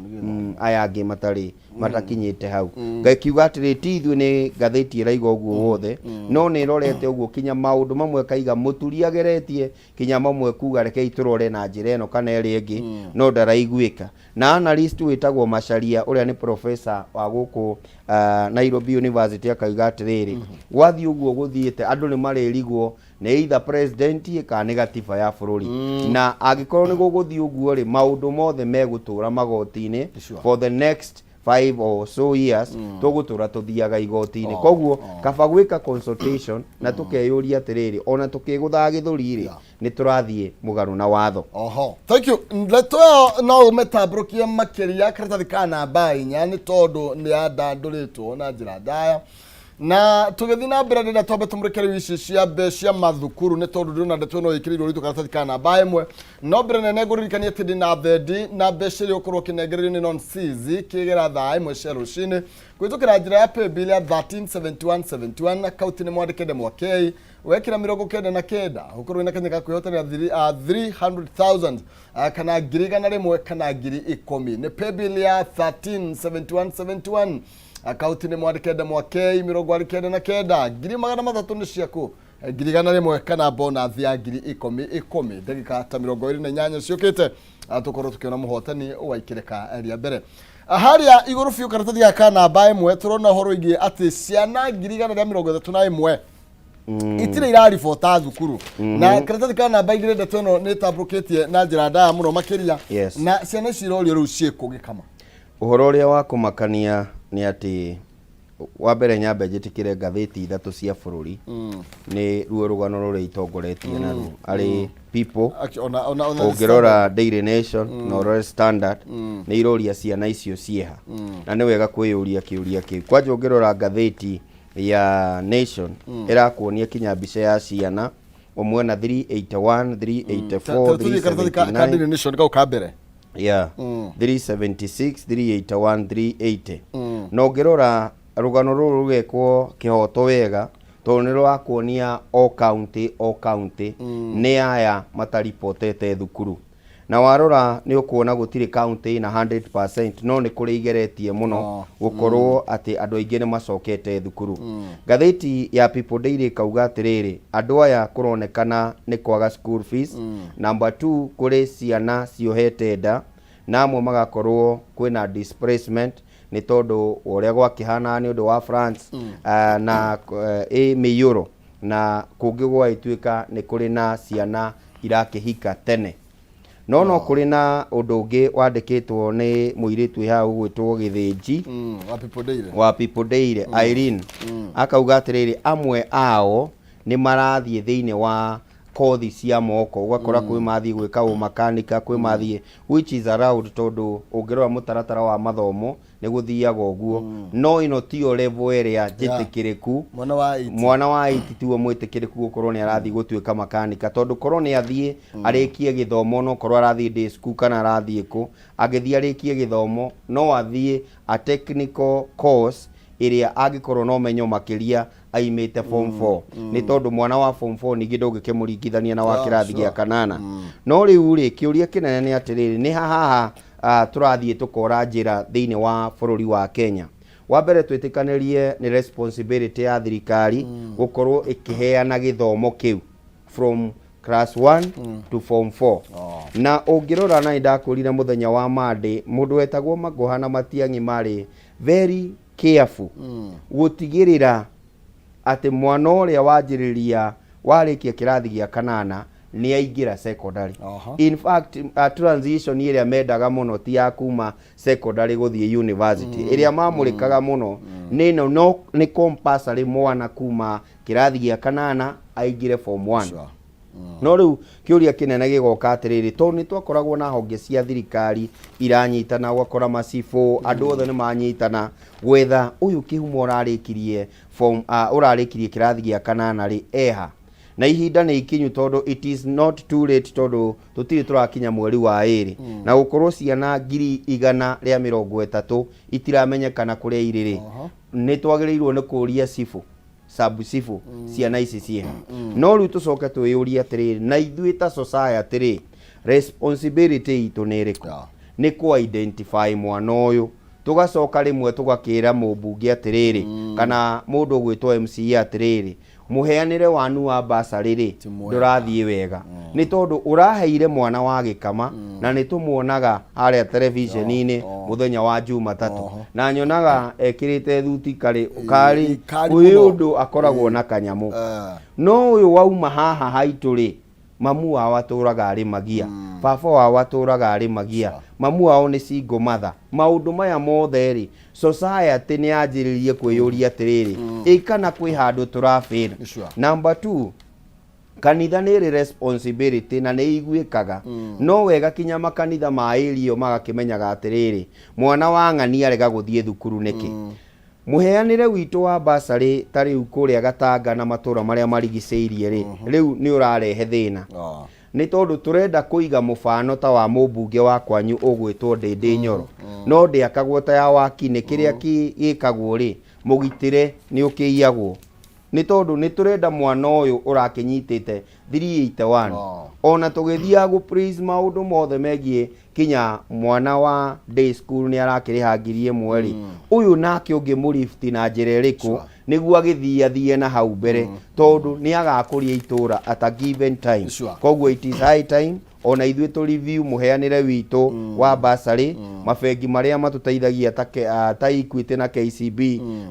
Nĩ gĩthomo. Aya angĩ matarĩ matakinyĩte hau. Ngakiuga atĩrĩ, ti ithuĩ, nĩ ngathĩti ĩraiga ũguo wothe, no nĩ ĩrorete ũguo kinya maũndũ mamwe kaiga Mũturi ageretie kinya mamwe kuga rekei tũrore na njĩra ĩno kana ĩrĩa ĩngĩ, no ndaraiguĩka. Na analyst wĩtagwo Macharia, ũrĩa nĩ professor wa gũkũ Nairobi University, akauga atĩrĩrĩ, gwathiĩ ũguo gũthiĩte, andũ nĩ marĩrigwo nĩ either president kana nĩ gatiba ya bũrũri. Na angĩkorwo nĩ gũgũthiĩ ũguo rĩ, maũndũ mothe megũtũra magoti-inĩ for the next 5 or so years, tũgũtũra tũthiaga igoti-inĩ. Koguo kaba gwĩka consultation na tũkeyũria atĩrĩrĩ, ona tũkĩgũthaga gĩthũri rĩ, nĩ tũrathiĩ mũgarũ na watho. Oho, thank you. Ndeto ĩyo no ũmĩtambũrũkie makĩria karatathi ka namba 4, nĩ tondũ nĩ yandandũrĩtwo na njĩra ndaya. Na tũgĩthiĩ na mbere, ndĩrenda twambe tũmũrĩke rĩu ici cia mbe cia mathukuru, nĩ tondũ ndĩrona ndeto ĩno ĩkĩrĩirwo ũritũ karatathi ka namba 1. No mbere nene, ngũririkania atĩ ndĩ na thendi na mbeca iria ũkorwo ũkĩnengererio nĩ non-Cs kĩgera thaa 1 cia rũcinĩ kũhĩtũkĩra njĩra ya paybill ya 137171, kauti nĩ mwandĩke ndemwa K, wekĩra 99, ũkorwo wĩna kanya ga kwĩhotanĩra 300,000, kana 100,000 kana 10,000. Nĩ paybill ya 137171, akaunti nĩ mwandĩke ndemwa K, 99, 300,000 nĩ ciaku, 100,000 kana bonus ya 10,000 ikũmi. Ndagĩka ta 28 ciũkĩte, tũkorwo tũkĩona mũhotani wa ikĩrĩka rĩa mbere. Harĩa igũrũ biũ karatathi gaka ka namba 1, tũrona ũhoro wĩgiĩ atĩ ciana 131,000 itirĩ iraribota thukuru. Na karatathi ka namba 2, ndeto ĩno nĩ ĩtambũrũkĩtie na njĩra ndaya mũno makĩria. Na ciana ici irorio rĩu ciĩkũ, gĩkama? Ũhoro ũrĩa wa kũmakania nĩ atĩ, wa mbere, nyambe njĩtĩkĩre ngathĩti ithatũ cia bũrũri nĩ ruo rũgano rũrĩa itongoretie naruo arĩ People. Ona The Ũngĩrora Daily Nation na ũrore Standard, nĩ iroria ciana icio cieha, na nĩ wega kwĩyũria kĩũria kĩu. Kwanja ũngĩrora ngathĩti ya Nation, ĩrakuonia kinya mbica ya ciana Mwena 381, 384, Tũthiĩ karatathi ka 379. Daily Nation kau ka mbere. Yeah, 376, 381, 380. Na ũngĩrora rũgano rũrũ rũgekwo kĩhoto wega, tondũ nĩ rũrakuonia o county o county nĩ aya mataribotete thukuru. Na warora nĩ ũkuona gũtirĩ county ĩna 100%, no nĩ kũrĩ igeretie mũno gũkorwo atĩ andũ aingĩ nĩ macokete thukuru. Ngathĩti ya People Daily ĩkauga atĩrĩrĩ, andũ aya kũronekana nĩ kwaga school fees. Number 2, kũrĩ ciana ciohete nda, na amwe magakorwo kwĩna displacement nĩ tondũ wa ũrĩa gwakĩhanaga nĩ ũndũ wa France na mĩiyũro, na kũngĩ gwagĩtuĩka nĩ kũrĩ na ciana irakĩhika tene. No kũrĩ na ũndũ ũngĩ wandĩkĩtwo nĩ mũirĩtu wĩ haha ũgwĩtwo Gĩthĩnji Wa People Daily. Wa People Daily, Irene, akauga atĩrĩrĩ, amwe ao nĩ marathiĩ thĩinĩ wa kothi cia moko, ũgakora kwĩ mathiĩ gwĩka ũmakanika, kwĩ mathiĩ, which is allowed, tondũ ũngĩrora mũtaratara wa mathomo nĩ gũthiaga ũguo, no ĩno tiyo level ĩrĩa njĩtĩkĩrĩku. Mwana wa 8. Mwana wa 8 tiwe mwĩtĩkĩrĩku gũkorwo nĩ arathiĩ gũtuĩka makanika, tondũ korwo nĩ athiĩ arĩkie gĩthomo, no korwo arathiĩ day school kana arathiĩ kũ, angĩthiĩ arĩkie gĩthomo no athiĩ a technical course ĩrĩa angĩkorwo na ũmenyo makĩria aimĩte form 4, nĩ tondũ mwana wa form 4 ningĩ ndũngĩkĩmũringithania na wa kĩrathi gĩa kanana. No rĩu rĩ, kĩũria kĩnene nĩ atĩrĩrĩ, nĩ haha tũrathiĩ tũkora njĩra thĩinĩ wa bũrũri wa Kenya. Wa mbere, twĩtĩkanĩrie nĩ responsibility ya thirikari gũkorwo ĩkĩheana gĩthomo kĩu from class 1 to form 4. Na ũngĩrora, na nĩndakwĩrire mũthenya wa Monday, mũndũ wetagwo Magoha na Matiang'i marĩ very careful gũtigĩrĩra atĩ mwana ũrĩa wanjĩrĩria warĩkia kĩrathi gĩa kanana nĩ aingĩra secondary. In fact, transition ĩrĩa mendaga mũno ti ya kuma secondary gũthiĩ university, ĩrĩa mamũrĩkaga mũno nĩ ĩno, no nĩ compulsory mwana kuma kĩrathi gĩa kanana aingĩre form 1. No rĩu kĩũria kĩnene gĩgoka atĩrĩrĩ, tondũ nĩ twakoragwo na honge cia thirikari iranyitana, ũgakora macibũ, andũ othe nĩ manyitana gwetha ũyũ kĩhumo ũrarĩkirie form ũrarĩkirie kĩrathi gĩa kanana rĩ eha, na ihinda nĩ ikinyu, tondũ it is not too late, tondũ tũtirĩ tũrakinya mweri wa ĩrĩ na gũkorwo ciana 130,000 itiramenyekana kũrĩa irĩ rĩ, nĩ twagĩrĩirwo nĩ kũria cibũ, sub cibũ, ciana ici ciĩha. No rĩu tũcoke twĩyũrie atĩrĩrĩ, na ithuĩ ta society rĩ, responsibility itũ nĩ ĩrĩkũ? Nĩ kũ identify mwana ũyũ, tũgacoka rĩmwe tũgakĩra mũmbunge atĩrĩrĩ, kana mũndũ ũgwĩtwo MCA atĩrĩrĩ, mũheanĩre wanu wa basarĩ rĩ Ti mwega. Ndũrathiĩ wega, nĩ tondũ ũraheire mwana wa gĩkama, na nĩ tũmuonaga harĩa televisheni-inĩ mũthenya wa Jumatatũ, na nyonaga ekĩrĩte thuti karĩ karĩ Kari ũyũ mũno. ũndũ akoragwo na kanyamũ. No ũyũ wauma haha haitũ rĩ, mamu wao atũraga arĩ magia, baba wao atũraga arĩ magia, mamu wao nĩ single mother. Maũndũ maya mothe rĩ, society nĩ yanjĩrĩrie kwĩyũria atĩrĩrĩ, ĩ kana kwĩ handũ tũrabĩra? Number 2, kanitha nĩ ĩrĩ responsibility na nĩ iguĩkaga, no wega kinya makanitha ma area magakĩmenyaga atĩrĩrĩ, mwana wa ng'ani arega gũthiĩ thukuru nĩkĩ? Mũheanĩre witũ wa basarĩ ta rĩu kũrĩa Gatanga na matũra marĩa marigicĩirie rĩ, rĩu nĩ ũrarehe thĩna, nĩ tondũ tũrenda kũiga mũbano ta wa mũmbunge wa kwanyu ũgwĩtwo Ndĩndĩ Nyoro, no ndĩakagwo ta ya Wakinĩ. Kĩrĩa gĩkagwo rĩ, mũgitĩre nĩ ũkĩiyagwo, nĩ tondũ nĩ tũrenda mwana ũyũ ũrakĩnyitĩte 381. Ona tũgĩthiaga gũ praise maũndũ mothe megiĩ kinya mwana wa day school nĩ arakĩrĩha 1000 rĩ, ũyũ nake ũngĩmũlift na njĩra ĩrĩkũ nĩguo agĩthiĩ athiĩ na hau mbere, tondũ nĩ agakũria itũra at a given time. Koguo it is high time ona ithuĩ tũ review mũheanĩre witũ wa basarĩ, mabengi marĩa matũteithagia ta Equity na KCB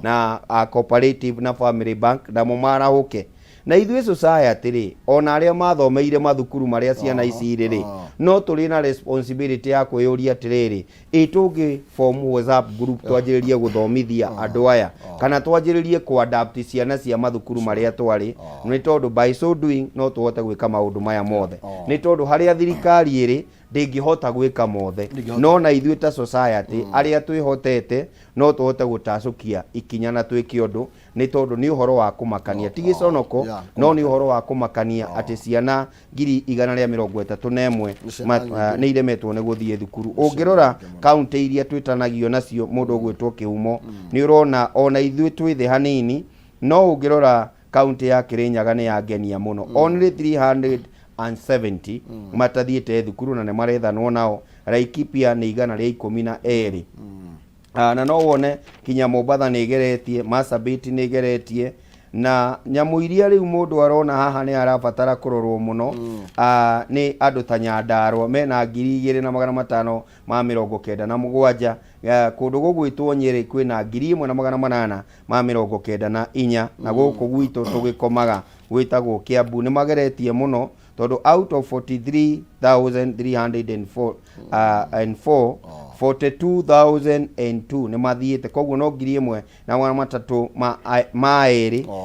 na Cooperative na Family Bank, namo marahũke. Na ithuĩ society rĩ, ona arĩa mathomeire mathukuru marĩa ciana ici irĩ rĩ, no tũrĩ na responsibility ya kwĩyũria atĩrĩrĩ, ĩ tũngĩ form WhatsApp group twanjĩrĩrie gũthomithia andũ aya, kana twanjĩrĩrie kũ-adapt ciana cia mathukuru marĩa twarĩ, nĩ tondũ by so doing no tũhote gwĩka maũndũ maya mothe, nĩ tondũ harĩa thirikari ĩrĩ ndĩngĩhota gwĩka mothe. Ndĩngĩhota. No na ithuĩ ta society arĩa twĩhotete no tũhote gũtacũkia ikinya na twĩke ũndũ. Nĩ tondũ nĩ ũhoro wa kũmakania, ti gĩconoko, no nĩ ũhoro wa kũmakania atĩ ciana 131,000 Nĩ ciana nyingĩ. Nĩ iremetwo nĩ gũthiĩ thukuru. Ũngĩrora kaunti iria twĩtanagio nacio, mũndũ ũgwĩtwo Kĩhumo, nĩ ũrona ona ithuĩ twĩ thĩ hanini, no ũngĩrora kaunti ya Kĩrĩnyaga nĩ yangenia mũno, only 370 matathiĩte thukuru na nĩ marethanwo nao. Laikipia nĩ 112. Na no wone kinya Mombatha nĩ ĩgeretie, Marsabit nĩ ĩgeretie, na nyamũ iria rĩu mũndũ arona haha nĩ arabatara kũrorwo mũno. Nĩ andũ ta Nyandarua mena 2597. Kũndũ gũgwĩtwo Nyĩrĩ kwĩna 1894, na gũkũ gwitũ tũgĩkomaga gwĩtagwo Kiambu nĩ mageretie mũno, tondũ out of 43,304 and 4 42,002 nĩ mathiĩte. Koguo no 1302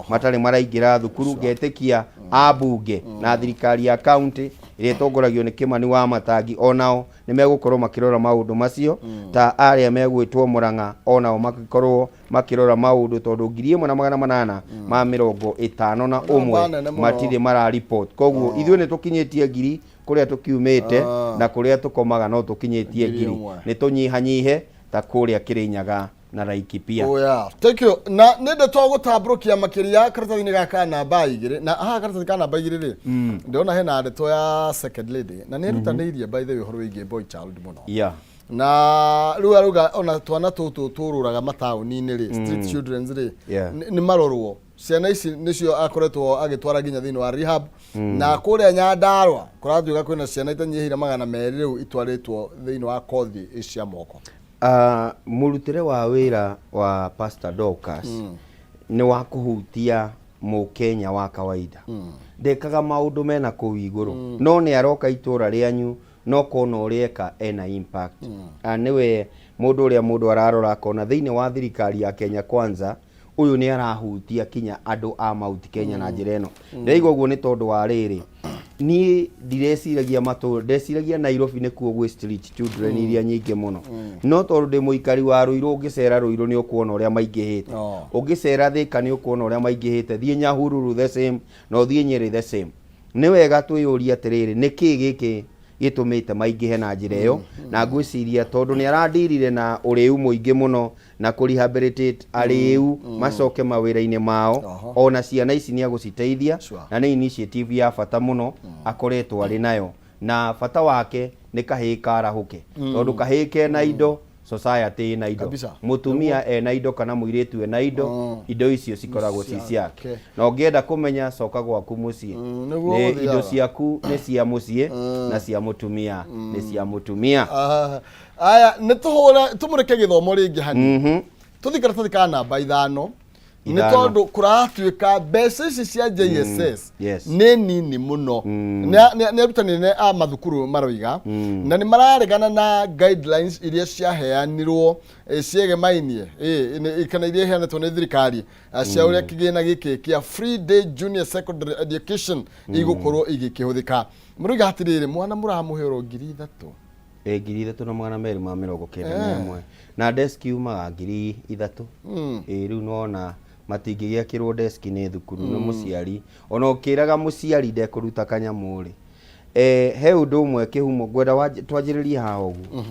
matarĩ maraingĩra thukuru. Ngetĩkia ambunge na thirikari ya kaunti ĩrĩa ĩtongoragio nĩ Kĩmani wa Matangi onao nĩ megũkorwo makĩrora maũndũ macio, ta arĩa megwĩtwo Mũrang'a onao magĩkorwo makĩrora maũndũ, tondũ 1851 nene mũno. Matirĩ mara report. Koguo ithuĩ nĩ tũkinyĩtie ngiri kũrĩa tũkiumĩte na kũrĩa tũkomaga no tũkinyĩtie Ngiri ngiri ĩmwe. Nĩ tũnyihanyihe ta kũrĩa Kĩrĩnyaga na Laikipia. Oh, yeah. Thank you. Na nĩ ndeto gũtambũrũkia makĩria karatathi-inĩ gaka ka namba 2, na haha karatathi ka namba 2 rĩ, ndĩrona hena ndeto ya second lady na nĩ erutanĩirie, by the way, ũhoro wĩgiĩ boy child mũno. Na rĩu arauga ona twana tũtũ tũrũraga mataũni-inĩ rĩ, street children rĩ, nĩ marorwo. Ciana ici nĩcio akoretwo agĩtwara nginya thĩinĩ wa rehab, na kũrĩa Nyandarua kũratuĩka kwĩna ciana itanyihĩire 200 rĩu itwarĩtwo thĩinĩ wa kothi cia moko. Mũrutĩre wa wĩra wa Pastor Dorcas nĩ wa kũhutia mũkenya wa kawaida. Ndekaga maũndũ mena kũu igũrũ, no nĩ aroka itũra rĩanyu no kona ũrĩa eka ena impact. Nĩwe mũndũ ũrĩa mũndũ ararora akona thĩinĩ wa thirikari ya Kenya Kwanza, ũyũ nĩ arahutia kinya andũ a Mount Kenya na njĩra ĩno. Ndĩraigua ũguo nĩ tondũ wa rĩrĩ, niĩ ndireciragia matũra, ndeciragia Nairobi nĩkuo gwĩ street children iria nyingĩ mũno, no tondũ ndĩ mũikari wa Rũirũ, ũngĩcera Rũirũ nĩ ũkuona ũrĩa maingĩhĩte. Ũngĩcera Thĩka nĩ ũkuona ũrĩa maingĩhĩte, thiĩ Nyahururu the same, na ũthiĩ Nyĩrĩ the same. Nĩ wega twĩyũrie atĩrĩrĩ, nĩ kĩĩ gĩkĩ gĩtũmĩte maingĩhe na njĩra ĩyo? Na ngwĩciria tondũ nĩ arandirire na ũrĩu mũingĩ mũno na kũ rehabilitate arĩu macoke mawĩra-inĩ mao. Ona ciana ici nĩ agũciteithia. Na nĩ initiative ya bata mũno akoretwo arĩ nayo, na bata wake nĩ kahĩĩ karahũke, tondũ kahĩĩ kena indo, society ĩna indo. Mũtumia ena indo kana mũirĩtu ena indo, indo icio cikoragwo ci ciake. Na ũngĩenda kũmenya, coka gwaku mũciĩ. Nĩguo Nĩ gũthiaga. Indo ciaku nĩ cia mũciĩ na cia mũtumia nĩ cia mũtumia. Aya, nĩ tũhũre tũmũrĩke gĩthomo rĩngĩ hanini, tũthiĩ karatathi ka namba 5, nĩ 5. Tondũ kũratuĩka mbeca ici cia JSS nĩ nini mũno. Nĩ arutani nene a mathukuru maroiga, na nĩ mararegana na guidelines iria ciaheanirwo ciegemainie kana iria iheanĩtwo nĩ thirikari cia ũrĩa kĩgĩna gĩkĩ kĩa free day junior secondary education igũkorwo igĩkĩhũthĩka. Mũroiga atĩrĩrĩ, mwana mũramũhe oro 3000. Ĩ 3291, na desk yumaga 3000. Ĩ rĩu nona matingĩgĩakĩrwo desk nĩ thukuru nĩ mũciari, ona ũkĩraga mũciari ndekũruta kanyamũ rĩ. He ũndũ ũmwe Kĩhumo ngwenda twanjĩrĩrie haha ũguo.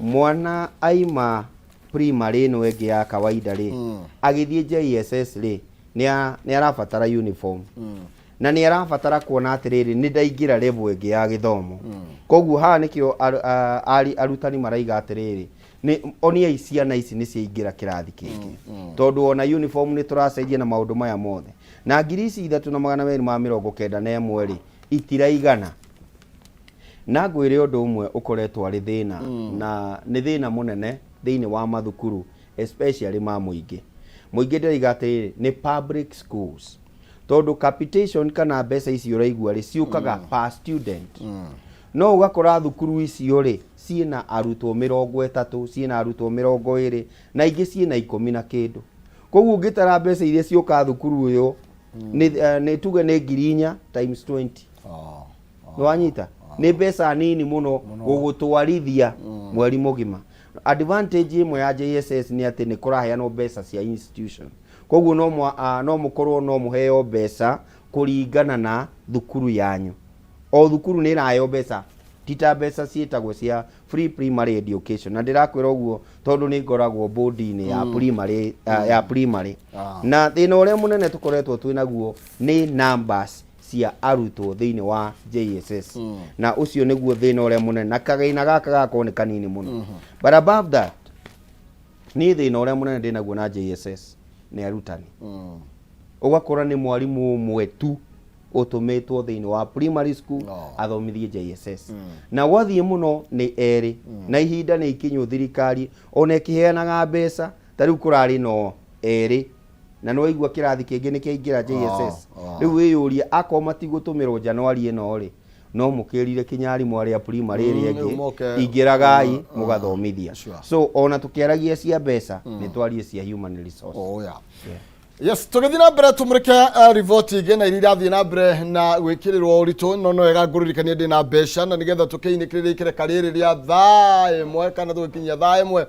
Mwana aima primary ĩno ĩngĩ ya kawaida rĩ, agĩthiĩ JSS rĩ, nĩ arabatara uniform na nĩ arabatara kuona atĩrĩrĩ, nĩ ndaingĩra level ĩngĩ ya gĩthomo. Koguo haha nĩkĩo arutani maraiga atĩrĩrĩ, nĩ oniai ciana ici nĩ ciaingĩra kĩrathi kĩngĩ, tondũ ona uniform nĩ tũracenjia na maũndũ maya mothe, na 3291 rĩ, itiraigana. Na ngwĩre ũndũ ũmwe ũkoretwo arĩ thĩna, na nĩ thĩna mũnene thĩinĩ wa mathukuru, especially ma mũingĩ. Mũingĩ ndĩraiga atĩrĩrĩ, nĩ public schools, tondũ capitation kana mbeca icio ũraigua rĩ, ciũkaga per student, no ũgakora thukuru icio rĩ, ciĩna arutwo 30, ciĩna arutwo 20, na ingĩ ciĩna 10 na kĩndũ. Koguo ũngĩtara mbeca iria ciũka thukuru ũyũ nĩ tuge nĩ 4000 times 20. Nĩwanyita, nĩ mbeca nini mũno gũgũtwarithia mweri mũgima. Advantage ĩmwe ya JSS nĩ atĩ nĩ kũraheanwo mbeca cia institution. Koguo no mũkorwo no mũheo mbeca kũringana na thukuru yanyu. O thukuru nĩ ĩraheo mbeca, ti ta mbeca ciĩtagwo cia free primary education. Na ndĩrakwĩra ũguo tondũ nĩ ngoragwo board-inĩ ya primary, ya primary. Na thĩna ũrĩa mũnene tũkoretwo twĩ naguo nĩ numbers cia arutwo thĩinĩ wa JSS. Na ũcio nĩguo thĩna ũrĩa mũnene, na kagĩna gaka gakorwo nĩ kanini mũno. But above that, niĩ thĩna ũrĩa mũnene ndĩnaguo na JSS nĩ arutani. Ũgakora nĩ mwarimũ ũmwe tu ũtũmĩtwo thĩinĩ wa primary school athomithie JSS. Na gwathiĩ mũno nĩ erĩ. Na ihinda nĩ ikinyu thirikari ona ĩkĩheanaga mbeca, ta rĩu kũrarĩ no erĩ, na nĩ waigua kĩrathi kĩngĩ nĩ kĩaingĩra JSS. Rĩu wĩyũrie, akorwo matigũtũmĩrwo Januari ĩno rĩ, no mũkĩrire kinya arimũ arĩa primary ĩrĩa Rĩu ĩngĩ moke, ingĩragai mũgathomithia. So ona tũkĩaragia cia mbeca, nĩ twarie cia human resource. Oh, yeah. Yes, tũgĩthiĩ na mbere tũmũrĩke riboti ingĩ na iria irathiĩ na mbere na gwĩkĩrĩrwo ũritũ. No wega ngũririkanie ndĩ na mbeca, na nĩgetha tũkĩinĩkĩrĩria ikereka rĩrĩ rĩa thaa 1 kana tũgĩkinyia thaa 1,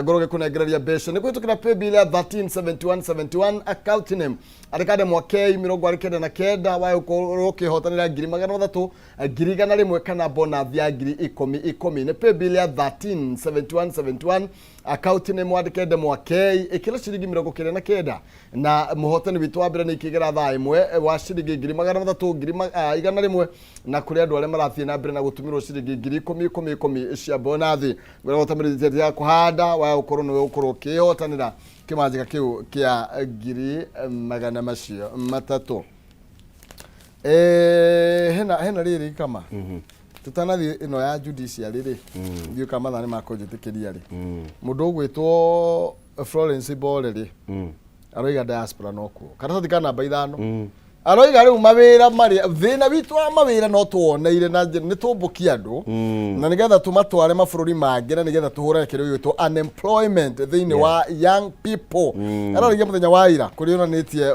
ngorwo ngĩkũnengereria mbeca nĩ kũhĩtũkĩra paybill ya 137171, account name andĩka Mwakei 99, wae ũkorwo ũkĩhotanĩra 300,000, 100,000 kana bonus ya 10,000 10,000. Nĩ paybill ya 137171, account name mwandĩke Ndemwa K, ĩkĩra ciringi 99, na mũhotani witũ wa mbere nĩ ikĩgera thaa 1 wa ciringi 300,000, 100,000, na kũrĩ andũ arĩa marathiĩ na mbere na gũtũmĩrwo ciringi 10,000 10,000 cia bonathi. Ngwĩra gũtamĩrĩtie ya kũhanda waya ũkorwo nĩwe ũkorwo ũkĩhotanĩra kĩmanjĩka kĩu kĩa 300,000. Hena rĩrĩ kama tutanathiĩ ĩno ya judiciary rĩ, ndiũĩ kana mathaa nĩ makũnjĩtĩkĩria rĩ, mũndũ ũgwĩtwo Florence Bore rĩ, aroiga diaspora no kuo karatathi ka namba 5. Aroiga rĩu mawĩra marĩa thĩna witũ wa mawĩra no tuoneire na njĩra nĩ tũmbũkie andũ na nĩgetha tũmatware mabũrũri mangĩ, na nĩgetha tũhũrane kĩrĩa gĩgwĩtwo unemployment thĩinĩ wa young people. Ararigia mũthenya wa ira kũrĩa onanĩtie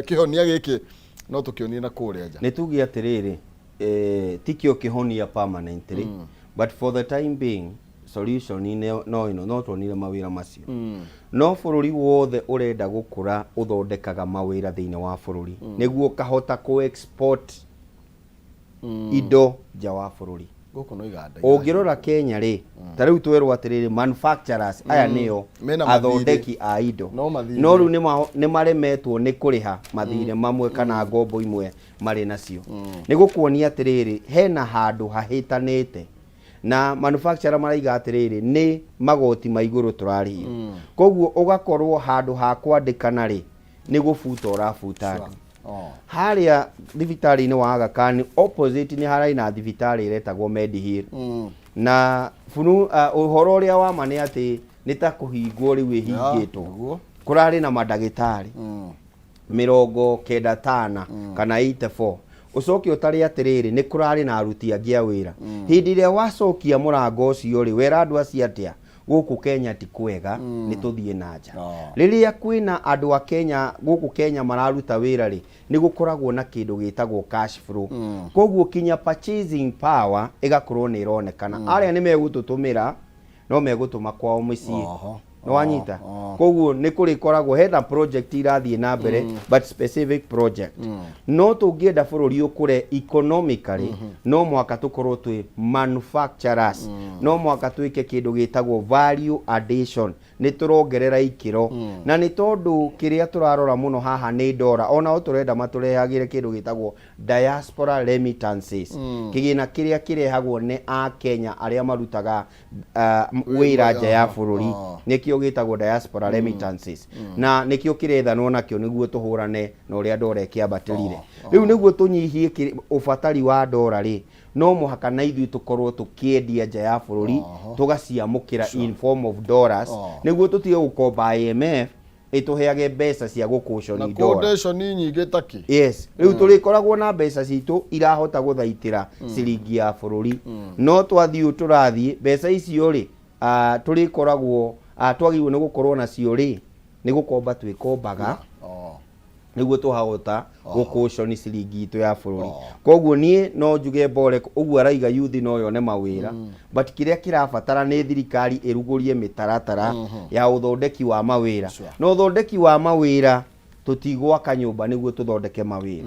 kĩhonia gĩkĩ no tũkĩonie na kũrĩa nja. Nĩ tuge atĩrĩrĩ, tikĩo kĩhonia permanently, but for the time being solution no ĩno, no tuonire mawĩra macio. No bũrũri wothe ũrenda gũkũra ũthondekaga mawĩra thĩinĩ wa bũrũri nĩguo ũkahota kũ export indo nja wa bũrũri. Gũkũ no iganda. Ũngĩrora Kenya rĩ, ta rĩu twerwo atĩrĩrĩ, manufacturers aya nĩo Mena mathirĩ. Athondeki a indo. No mathirĩ. No rĩu nĩ maremetwo nĩ kũrĩha mathirĩ mamwe kana ngombo imwe marĩ nacio. Nĩ gũkuonia atĩrĩrĩ, hena handũ hahĩtanĩte na manufacturer maraiga atĩrĩrĩ, nĩ magoti ma igũrũ tũrarĩhio. Koguo ũgakorwo handũ ha kwandĩkana rĩ, nĩ gũbuta ũrabuta andũ. Harĩa thibitarĩ-inĩ wa Aga Khan opposite nĩ hararĩ na thibitarĩ ĩretagwo Mediheal. Na bunu ũhoro ũrĩa wa ma nĩ atĩ nĩ ta kũhingwo rĩu ĩhingĩtwo. Kũrarĩ na mandagĩtarĩ 95 kana 84. Ũcoke ũtare atĩrĩrĩ, nĩ kũrarĩ na aruti angĩ a wĩra. Hĩndĩ ĩrĩa wacokia mũrango ũcio rĩ, wera andũ acio atĩa gũkũ Kenya ti kwega, nĩ tũthiĩ na nja. Rĩrĩa kwĩna andũ a Kenya gũkũ Kenya mararuta wĩra rĩ, nĩ gũkoragwo na kĩndũ gĩtagwo cash flow. Koguo kinya purchasing power ĩgakorwo nĩ ĩronekana. Arĩa nĩ megũtũtũmĩra, no megũtũma kwao mũciĩ. Nĩ wanyita? Koguo nĩ kũrĩkoragwo hena project irathiĩ na mbere, but specific project. No tũngĩenda bũrũri ũkũre economically, no mũhaka tũkorwo twĩ manufacturers, no mũhaka twĩke kĩndũ gĩtagwo value addition, nĩ tũrongerera ikĩro. Na nĩ tondũ kĩrĩa tũrarora mũno haha nĩ ndora, onao tũrenda matũrehagĩre kĩndũ gĩtagwo diaspora remittances, kĩgĩna kĩrĩa kĩrehagwo nĩ akenya arĩa marutaga wĩra nja ya bũrũri. Nĩkĩo gĩtagwo diaspora remittances, na nĩkĩo kĩrethanwo nakĩo nĩguo tũhũrane na ũrĩa ndora ĩkĩambatĩrire. Rĩu nĩguo tũnyihie ũbatari wa ndora rĩ, no mũhaka na ithuĩ tũkorwo tũkĩendia nja ya bũrũri, tũgaciamũkĩra in form of dollars, nĩguo tũtige gũkomba IMF ĩtũheage mbeca cia Na gũkũconi ndora. Kũndeconi nyingĩ taki. Yes, rĩu tũrĩkoragwo na mbeca citũ irahota gũthaitĩra ciringi ya bũrũri. No twathiĩ ũũ tũrathiĩ, mbeca icio rĩ, tũrĩkoragwo twagĩrĩirwo nĩ gũkorwo nacio rĩ, nĩ gũkomba twĩkombaga. Nĩguo tũhahota gũkũconi ciringi itũ ya bũrũri. Koguo niĩ no njuge Mborek ũguo araiga youth no yone mawĩra, but kĩrĩa kĩrabatara nĩ thirikari ĩrugũrie mĩtaratara ya ũthondeki wa mawĩra. Na ũthondeki wa mawĩra, tũtigwaka nyũmba nĩguo tũthondeke mawĩra.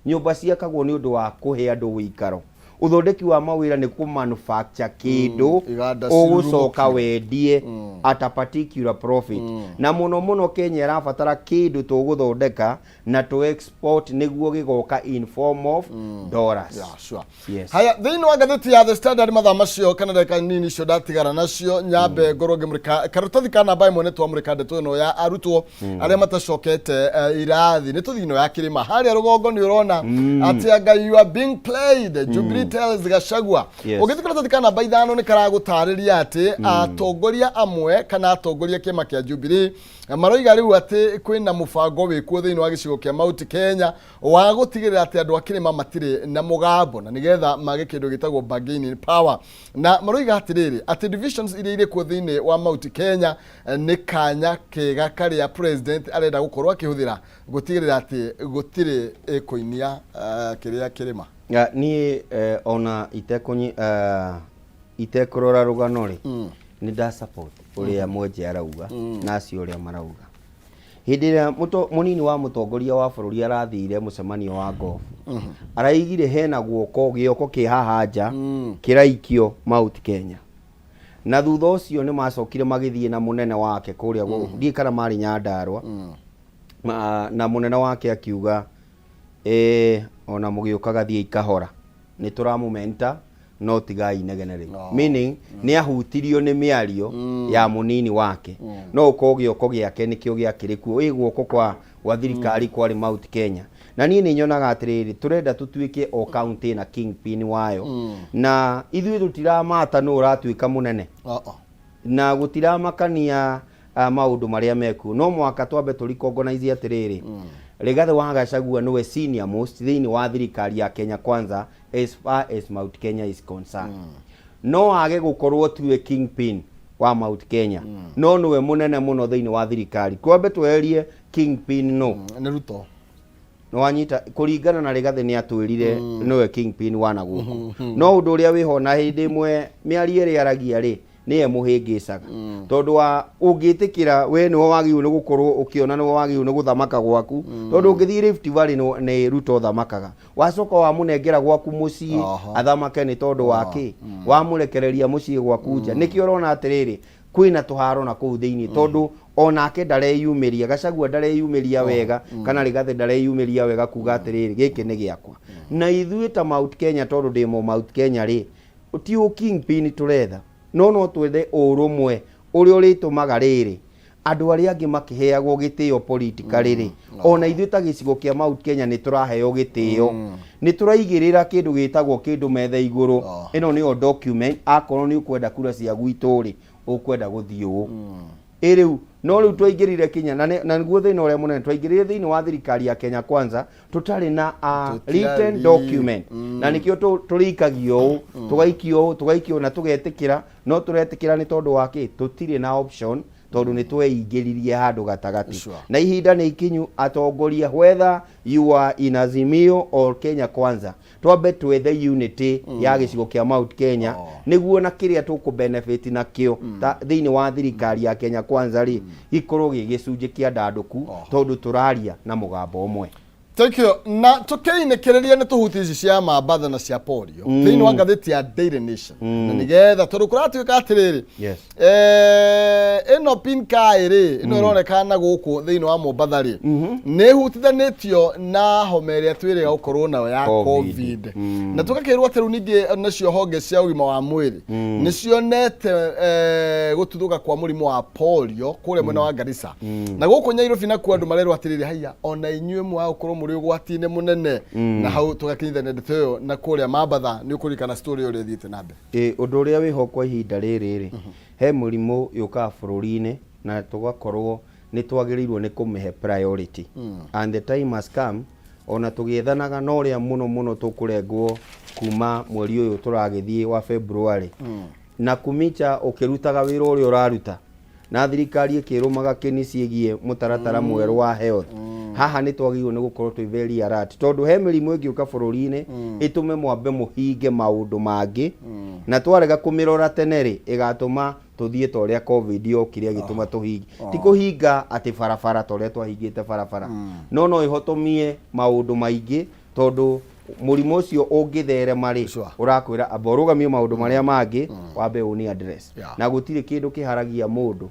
Nyũmba ciakagwo nĩ ũndũ wa kũhe andũ ũikaro. Ũthondeki wa mawĩra nĩ kũ manufacture kĩndũ Iganda ũgũcoka cirurumũkio. Wendie at a particular profit. Na mũno mũno Kenya ĩrabatara kĩndũ tũgũthondeka na tũ export nĩguo gĩgoka in form of dollars. Yeah, sure. Yes. Haya, thĩinĩ wa ngathĩti ya The Standard mathaa macio kana ndagĩka nini icio ndatigara nacio, nyambe ngorwo ngĩmũrĩka karatathi ka namba 1. Nĩ twamũrĩka ndeto ĩno ya arutwo arĩa matacokete irathi. Nĩ tũthiĩ ĩno ya kĩrĩma harĩa rũgongo. Nĩ ũrona atĩ anga you are being played, Jubilee tells Gachagua. Ũngĩthiĩ karatathi ka namba 5, nĩ karagũtarĩria atĩ atongoria amwe kana atongoria kĩama kĩa Jubilee maroiga rĩu atĩ kwĩna mũbango wĩkuo thĩinĩ wa gĩcigo kĩa Mount Kenya wa gũtigĩrĩra atĩ andũ a kĩrĩma matirĩ na mũgambo na nĩgetha mage kĩndũ gĩtagwo bargaining power. Na maroiga atĩrĩrĩ, atĩ divisions iria irĩ kuo thĩinĩ wa Mount Kenya nĩ kanya kega karĩa president arenda gũkorwo akĩhũthĩra gũtigĩrĩra atĩ gũtirĩ ĩkũinia kĩrĩa kĩrĩma. Ya, niĩ ona itekũrora rũgano rĩ, nĩ nda support ũrĩa Mwenje arauga na acio ũrĩa marauga. Hĩndĩ ĩrĩa mũnini wa mũtongoria wa bũrũri arathire mũcemanio wa golf, araigire hena guoko gĩoko kĩ haha nja kĩraikio Mount Kenya. Na thutha ũcio nĩ macokire magĩthiĩ na mũnene wake kũrĩa ndiũĩ kana marĩ Nyandarua. Na mũnene wake akiuga, ona mũgĩũkaga thiĩi kahora, nĩ tũramũmenta no tigai inegene rĩu. No. Meaning nĩ ahutirio nĩ mĩario ya mũnini wake. No ũkorwo gĩoko gĩake nĩkĩo gĩakĩrĩ kuo, ĩ guoko kwa thirikari kwarĩ Mount Kenya. Na niĩ nĩ nyonaga atĩrĩrĩ, tũrenda tũtuĩke o county na kingpin wayo, na ithuĩ tũtiramata nũ ũratuĩka mũnene na gũtiramakania maũndũ marĩa mekuo. No mwaka twambe tũrecognize atĩrĩrĩ, Rigathĩ wa Gachagua nĩwe senior most thĩinĩ wa thirikari ya Kenya Kwanza as far as Mount Kenya is concerned. No age gũkorwo tiwe kingpin wa Mount Kenya, no nĩwe mũnene mũno thĩinĩ wa thirikari. Twambe tweherie kingpin no Nĩ Ruto. Nĩwanyita, kũringana na Rigathĩ nĩ atwĩrire nĩwe kingpin wa na gũkũ. No ũndũ ũrĩa wĩho, na hĩndĩ ĩmwe mĩario ĩrĩa aragia rĩ, nĩye mũhĩngĩcaga, tondũ wa ũngĩtĩkĩra we nĩwe wagĩrĩirwo nĩ gũkorwo ũkĩona nĩwe wagĩrĩirwo nĩ gũthamaka gwaku, tondũ ũngĩthiĩ Rift Valley nĩ Ruto thamakaga, wacoka wamũnengera gwaku mũciĩ athamake nĩ tondũ wa kĩ wamũrekereria mũciĩ gwaku nja. Nĩkĩo ũrona atĩrĩrĩ, kwĩna tũharo na kũu thĩinĩ, tondũ onake ndareyumĩria, Gachagua ndareyumĩria wega, kana Rigathĩ ndareyumĩria wega kuga atĩrĩrĩ, gĩkĩ nĩ gĩakwa. Na ithuĩ ta Mount Kenya, tondũ ndĩ mo Mount Kenya rĩ, ti ũ kingpin tũretha, no twethe ũrũmwe ũrĩa ũrĩtũmaga rĩrĩ andũ arĩa angĩ makĩheagwo gĩtĩo politically rĩ, ona ithuĩ ta gĩcigo kĩa Mount Kenya nĩ tũraheo gĩtĩo, nĩ tũraigĩrĩra kĩndũ gĩtagwo kĩndũ metha igũrũ. Ĩno nĩyo document, akorwo nĩ ũkwenda kura cia gwitũ rĩ, ũkwenda gũthiĩ ũũ. Ĩ rĩu no rĩu twaingĩrire kinya na nĩguo thĩna ũrĩa mũnene, twaingĩrire thĩinĩ wa thirikari ya Kenya Kwanza tũtarĩ na a written document, na nĩkĩo tũrĩikagio ũũ, tũgaikio ũũ, tũgaikio ũũ, na tũgetĩkĩra. No tũretĩkĩra nĩ tondũ wa kĩ? Tũtirĩ na option, tondũ nĩ tweingĩririe handũ gatagatĩ. Na ihinda nĩ ikinyu atongoria, whether you are in Azimio or Kenya Kwanza, twambe twethe unity ya gĩcigo kĩa Mount Kenya, nĩguo na kĩrĩa tũkũ benefit nakĩo ta thĩinĩ wa thirikari ya Kenya Kwanza rĩ, gĩkorwo gĩ gĩcunjĩ kĩa ndandũku, tondũ tũraria na mũgambo ũmwe. Thank you. Na tũkĩinĩkĩrĩria nĩ tũhuti ici cia mambatha na cia polio thĩinĩ wa ngathĩti ya Daily Nation, na nĩgetha tondũ kũratuĩka atĩrĩrĩ, ĩno pin kai rĩ, ĩno ĩronekana na gũkũ thĩinĩ wa Mombatha rĩ, nĩ ĩhutithanĩtio na homa ĩrĩa twĩrĩga gũkorwo nayo ya Covid. Covid. Na tũgakĩrwo atĩ rĩu ningĩ nacio honge cia ũgima wa mwĩrĩ nĩ cionete gũtuthũka kwa mũrimũ wa polio kũrĩa mwena wa Garissa na gũkũ Nyairobi. Nakuo andũ marerwo atĩrĩrĩ, haiya, ona inyuĩ mwaga gũkorwo mũrĩ ũgwati-inĩ mũnene. Na hau tũgakinyithania ndeto ĩyo na kũrĩa Mambatha. Nĩ ũkũririkana story ũrĩa ĩthiĩte na mbere? Ĩ, ũndũ ũrĩa wĩho kwa ihinda rĩrĩ rĩ, he mũrimũ yũkaga bũrũri-inĩ na tũgakorwo nĩ twagĩrĩirwo nĩ kũmĩhe priority, and the time has come. Ona tũgĩethanaga na ũrĩa mũno mũno tũkũrengwo kuma mweri ũyũ tũragĩthiĩ wa February, na kumicha ũkĩrutaga wĩra ũrĩa ũraruta na thirikari ĩkĩrũmaga kĩni ciĩgiĩ mũtaratara mwerũ wa health. Haha nĩ twagĩrĩirwo nĩ gũkorwo twĩ very alert, tondũ he mĩrimũ ĩngĩũka bũrũri-inĩ ĩtũme mwambe mũhinge maũndũ mangĩ, na twarega kũmĩrora tene rĩ, ĩgatũma tũthiĩ ta ũrĩa COVID yokire ĩgĩtũma tũhinge. Ti kũhinga atĩ barabara ta ũrĩa twahingĩte barabara, no no ĩhotomie maũndũ maingĩ, tondũ mũrimũ ũcio ũngĩtherema rĩ, ũrakwĩra amba ũrũgamie maũndũ marĩa mangĩ, wambe ũni address. Na gũtirĩ kĩndũ kĩharagia mũndũ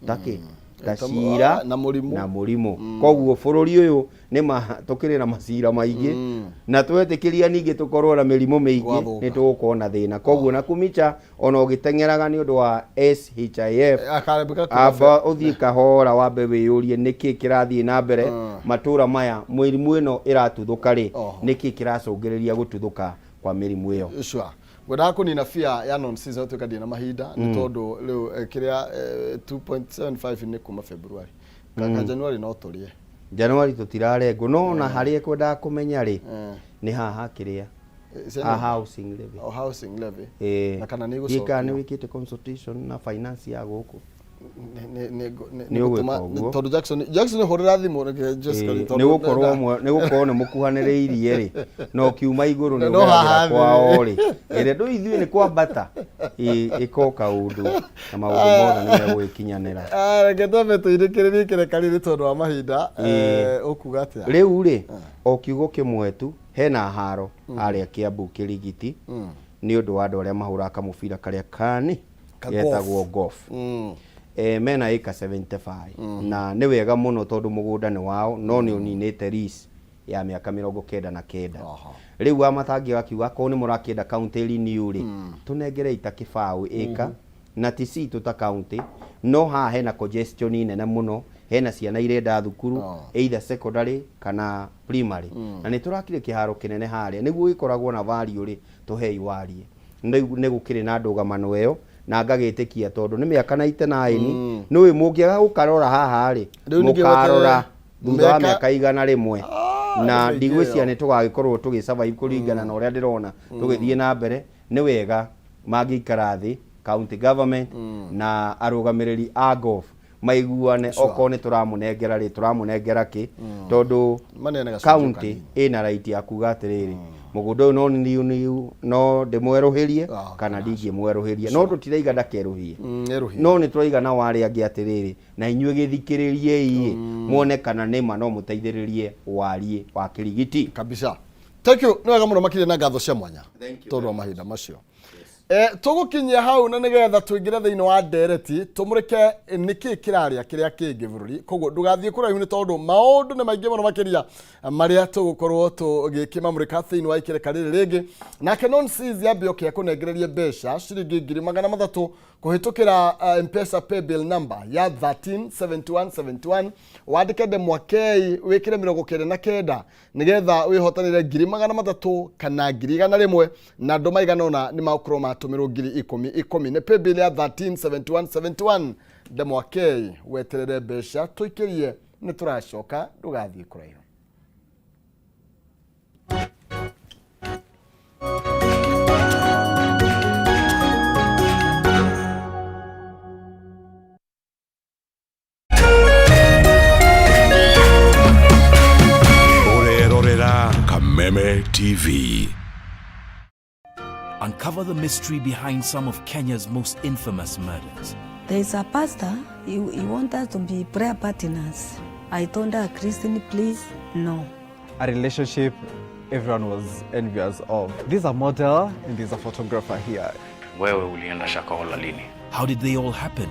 takĩ ta cira na mũrimũ. Na mũrimũ. Koguo bũrũri ũyũ nĩ ma tũkĩrĩ na macira maingĩ, na twetĩkĩria ningĩ tũkorwo na mĩrimũ mĩingĩ, Gwathuka. nĩ tũgũkorwo na thĩna. Koguo na kumicha ona ũgĩteng'eraga nĩ ũndũ wa SHIF, Akarembeka. Amba ũthiĩ kahora, wambe wĩyũrie nĩkĩ kĩrathiĩ na mbere matũra maya, mĩrimũ ĩno ĩratuthũka rĩ, nĩkĩ kĩracũngĩrĩria gũtuthũka kwa mĩrimũ ĩyo. Sure. Ngwendaga kũnina fear ya non season tuĩka ndĩ na mahinda, nĩ tondũ rĩu kĩrĩa 2.75 nĩ kuma February ka January no tũrĩe. January tũtirarengwo, no ona harĩa kwendaga kũmenya rĩ, nĩ haha kĩrĩa ha housing levy. O housing levy. Ĩĩ. Na kana nĩ Ndiũĩ kana nĩ ĩgũcokio. wĩkĩte consultation na finance ya gũkũ. Nĩ Nĩ ũgwĩka gũtũma ũguo. Tondũ Jackson hũrĩra thimũ, reke Jessica, tondũ Nĩ gũkorwo nĩ gũkorwo nĩ mũkuhanĩrĩirie rĩ, na ũkiuma igũrũ nĩ No haha ũgeragĩra thĩ. Kwao rĩ, ĩrĩa ndũ ithuĩ nĩ kwambata. Ĩĩ, ĩka o kaũndũ na maũndũ mothe nĩ megũgĩkinyanĩra. Ah, reke twambe tũirĩkĩrĩrie kĩreka rĩrĩ tondũ wa mahinda. Ĩĩ. Ũkuga atĩa? Rĩu rĩ, o kiugo kĩmwe tu, hena haro harĩa Kiambu Kĩrigiti nĩ ũndũ wa andũ arĩa mahũraga kamũbira karĩa kani Ka getagwo golf. Mena ĩka 75, na nĩ wega mũno tondũ mũgũnda nĩ wao, no nĩ ũninĩte lease ya mĩaka 99. Rĩu Wamatangi akiuga akorwo nĩ mũrakĩenda county renew rĩ, tũnengerei ta kĩbaũ ĩka na ti citũ ta county. No haha hena congestion nene mũno, hena ciana irenda thukuru, either secondary kana primary, na nĩ tũrakire kĩharo kĩnene harĩa nĩguo gĩkoragwo na value rĩ, tũhei warie. Rĩu nĩ gũkĩrĩ na ndũgamano ĩyo, na ngagĩtĩkia tondũ nĩ mĩaka 99 nĩũĩ mũngĩaga gũkarora haha rĩ, Rĩu ningĩ mũkarora weterere thutha wa mĩaka- mĩaka 100. Na nĩ mĩingĩ ndigwĩciria ĩyo. nĩ tũgagĩkorwo tũgĩ survive kũringana na ũrĩa ndĩrona tũgĩthiĩ na mbere. Nĩ wega mangĩikara thĩ, county government na arũgamĩrĩri a golf, maiguane. Okorwo nĩ tũramũnengera rĩ, tũramũnengera kĩ, tondũ Maneane gacunjĩ county kanini. Ĩna right ya kuga atĩrĩrĩ, mũgũnda ũyũ no niu no ndĩmwerũhĩrie kana ndingĩmwerũhĩria, no tũtiraiga ndakerũhie. Erũhie. No nĩ tũraiga na warĩa angĩ atĩrĩrĩ, na inyuĩ gĩthikĩrĩriei muone kana nĩma no mũteithĩrĩrie wariĩ wa Kĩrigiti. Kabisa, thank you, nĩ wega mũno makĩria na ngatho cia mwanya Thank you tondũ wa mahinda macio. Tũgũkinyia hau na nĩgetha tũingĩre thĩinĩ wa ndereti, tũmũrĩke nĩkĩ kĩrarĩa kĩrĩa kĩngĩ bũrũri. Koguo ndũgathiĩ kũraihu, nĩ tondũ maũndũ nĩ maingĩ mũno makĩria marĩa tũgũkorwo tũgĩkĩmamũrĩka thĩinĩ wa ikereka rĩrĩ rĩngĩ. Nake Nonsis yambe oke akũnengererie mbeca ciringi 300,000 kũhĩtũkĩra Mpesa paybill number ya 137171, wandĩke ndemwa K, wĩkĩre 99, nĩgetha wĩhotanĩre 300,000 kana 100,000, na andũ maigana ũna nĩ magũkorwo matũmĩrwo 10,000 10,000. Nĩ paybill ya 137171, ndemwa K, weterere mbeca tũikĩrie, nĩ tũracoka, ndũgathiĩ kũraihu. Ũrerorera Kameme TV. Uncover the mystery behind some of Kenya's most infamous murders. There is a pastor, he wants us to be prayer partners. I told her, "Christine, please, no." A relationship everyone was envious of. This is a model and there's a photographer here. Wewe ulienda Shakahola lini? How did they all happen?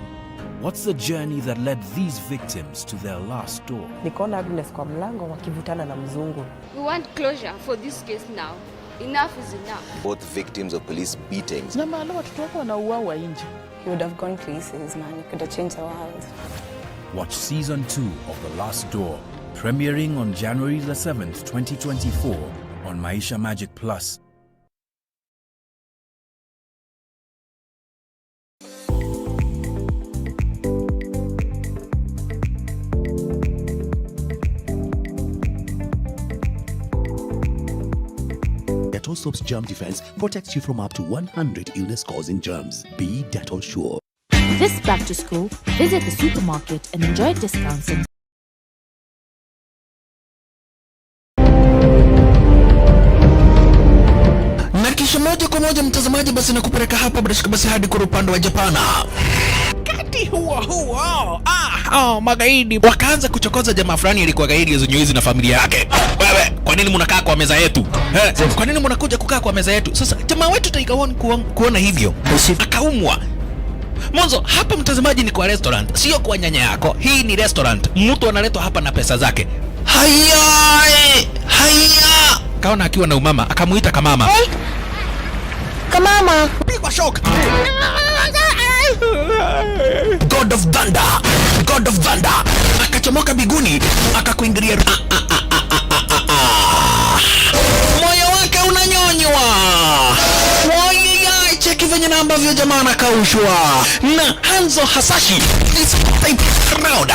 What's the journey that led these victims to their last door? Nikaona Agnes kwa mlango wakivutana na mzungu. We want closure for this case now. Enough is enough. Both victims of police beatings. Na mahali watoto wako wanauawa nje. You would have gone places, man. You could have changed the world. Watch season 2 of The Last Door, premiering on January the 7th, 2024 on Maisha Magic Plus. Dettol Soap's germ defense protects you from up to 100 illness-causing germs. Be Dettol sure. This back to school, visit the supermarket and enjoy discounts and Kisha moja kwa moja mtazamaji, basi nakupeleka hapa bila shaka basi hadi kwa upande wa Japana. Wakati huo huo, magaidi wakaanza kuchokoza jamaa fulani alikuwa gaidi ya hizi na familia yake. Wewe, kwa nini mnakaa kwa meza yetu? Eh, kwa nini mnakuja kukaa kwa meza yetu? Sasa jamaa wetu Tiger One kuona hivyo akaumwa. Mwanzo hapa mtazamaji, ni kwa restaurant, sio kwa nyanya yako. Hii ni restaurant, mtu analetwa hapa na pesa zake. Haya, haya, kaona akiwa na umama, akamuita kamama. Hey. Kamama. Pigwa shock. God of Thunder, God of Thunder akachomoka biguni akakuingilia. Ah, ah, ah, ah, ah, ah, ah. Moyo wake unanyonywa. Wayaya, cheki venye na ambavyo jamaa anakaushwa na Hanzo Hasashi this time round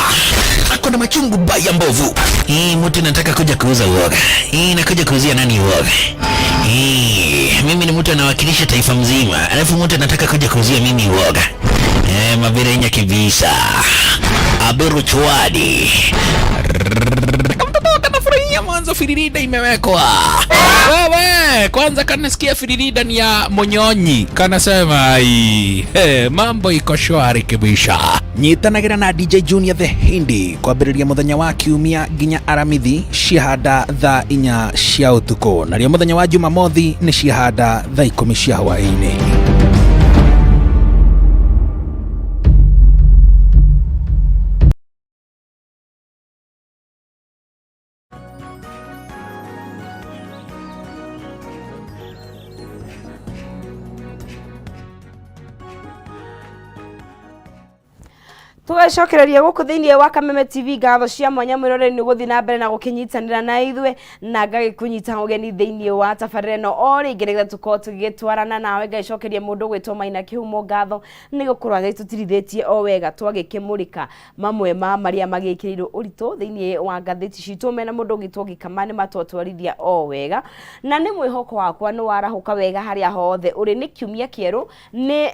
ako na machungu baya mbovu. Hii mtu nataka kuja kuuza uoga. Hii nakuja kuuzia nani uoga? Hii mimi ni mtu anawakilisha taifa mzima, alafu mtu anataka kuja kuuzia mimi uoga. Eh, maberenya kibisa. Aberu chwadi. Kamtoto kanafurahia mwanzo firirida imewekwa. Wewe, kwanza kanasikia firirida ni ya monyonyi. Kanasema ai, hey, mambo iko shwari kibisha. Nyitanagĩra na DJ Junior the Hindi kwambĩrĩria mũthenya wa kiumia nginya aramithi ciahanda thaa 4 cia ũtukũ, narĩo mũthenya wa jumamothi nĩ ciahanda thaa 10 cia hwaĩ-inĩ. Tũgacokereria gũkũ thĩinĩ wa Kameme TV. Ngatho cia mwanya mwĩroreri nĩ gũthiĩ na mbere na gũkĩnyitanĩra na ithuĩ, na ngagĩkũnyita ũgeni thĩinĩ wa tabarĩra ĩno o rĩngĩ nĩgetha tũkorwo tũgĩtwarana nawe. Ngagĩcokeria mũndũ ũgwĩtwo Maina Kĩhumo ngatho nĩ gũkorwo agĩtũtirithĩtie o wega twagĩkĩmũrĩka mamwe ma marĩa magĩkĩrĩirwo ũritũ thĩinĩ wa ngathĩti citũ. Mena mũndũ ũgĩtwo Gĩkama nĩ matwatwarithia o wega, na nĩ mwĩhoko wakwa nĩ warahũka wega harĩa hothe ũrĩ. Nĩ kiumia kĩerũ, nĩ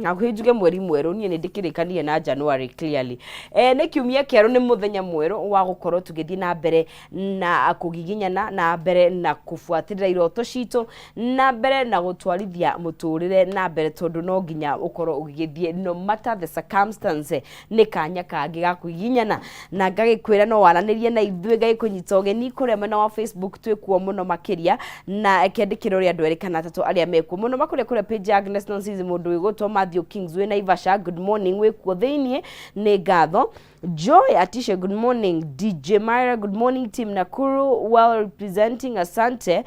hakuhĩ njuge mweri mwerũ, niĩ nĩ ndĩkĩrĩkanie na January clearly. Nĩ kiumia kĩerũ, nĩ mũthenya mwerũ wa gũkorwo tũgĩthiĩ na mbere na kũgiginyana na mbere na kũbuatĩrĩra iroto citũ na mbere na gũtwarithia mũtũrĩre na mbere, tondũ no nginya ũkorwo ũgĩgĩthiĩ no matter the circumstance. Nĩ kanya kangĩ ga kũgiginyana, na ngagĩkwĩra no waranĩrie na ithuĩ, ngagĩkũnyita ũgeni kũrĩa mwena wa Facebook, twĩkuo mũno makĩria, na kĩandĩkĩro rĩa andũ erĩ kana atatũ arĩa mekuo mũno makũrĩa kũrĩa page ya Agnes Nonsizi. Mũndũ wĩgũtwo Matthew Kings wĩ Naivasha, good morning, wĩkuo thĩiniĩ, nĩ ngatho. Joy Atisha, good morning. DJ Myra, good morning. Team Nakuru, well representing, asante.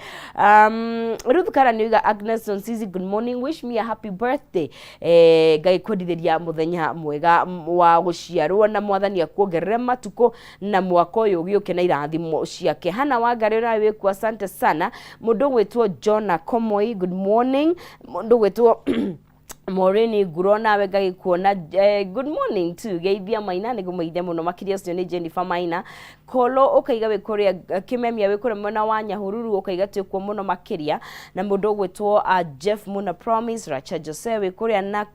Ruth Karaniuga, Agnes Nonsizi, good morning. Wish me a happy birthday. Ngai kwendithĩria mũthenya mwega wa gũciarwo na mwathani akuongerere matukũ na mwaka ũyũ ũgĩũke na irathimo ciake. Hana Wangari nawe wĩkuo, asante sana. Mũndũ ũgwĩtwo Jona Komoi, good morning. Mũndũ ũgwĩtwo Maureen Nguro nawe ngagĩkuona, good morning too. Geithia Maina, nĩ ngũmũgeithia mũno makĩria. Ũcio nĩ Jennifer Maina Kolo, ũkaiga wĩ kũrĩa Kĩmemia, wĩ kũrĩa mwena wa Nyahururu, ũkaiga twĩkuo mũno makĩria. Na mũndũ ũgwĩtwo Jeff Muna Promise Racha Jose wĩ kũrĩa na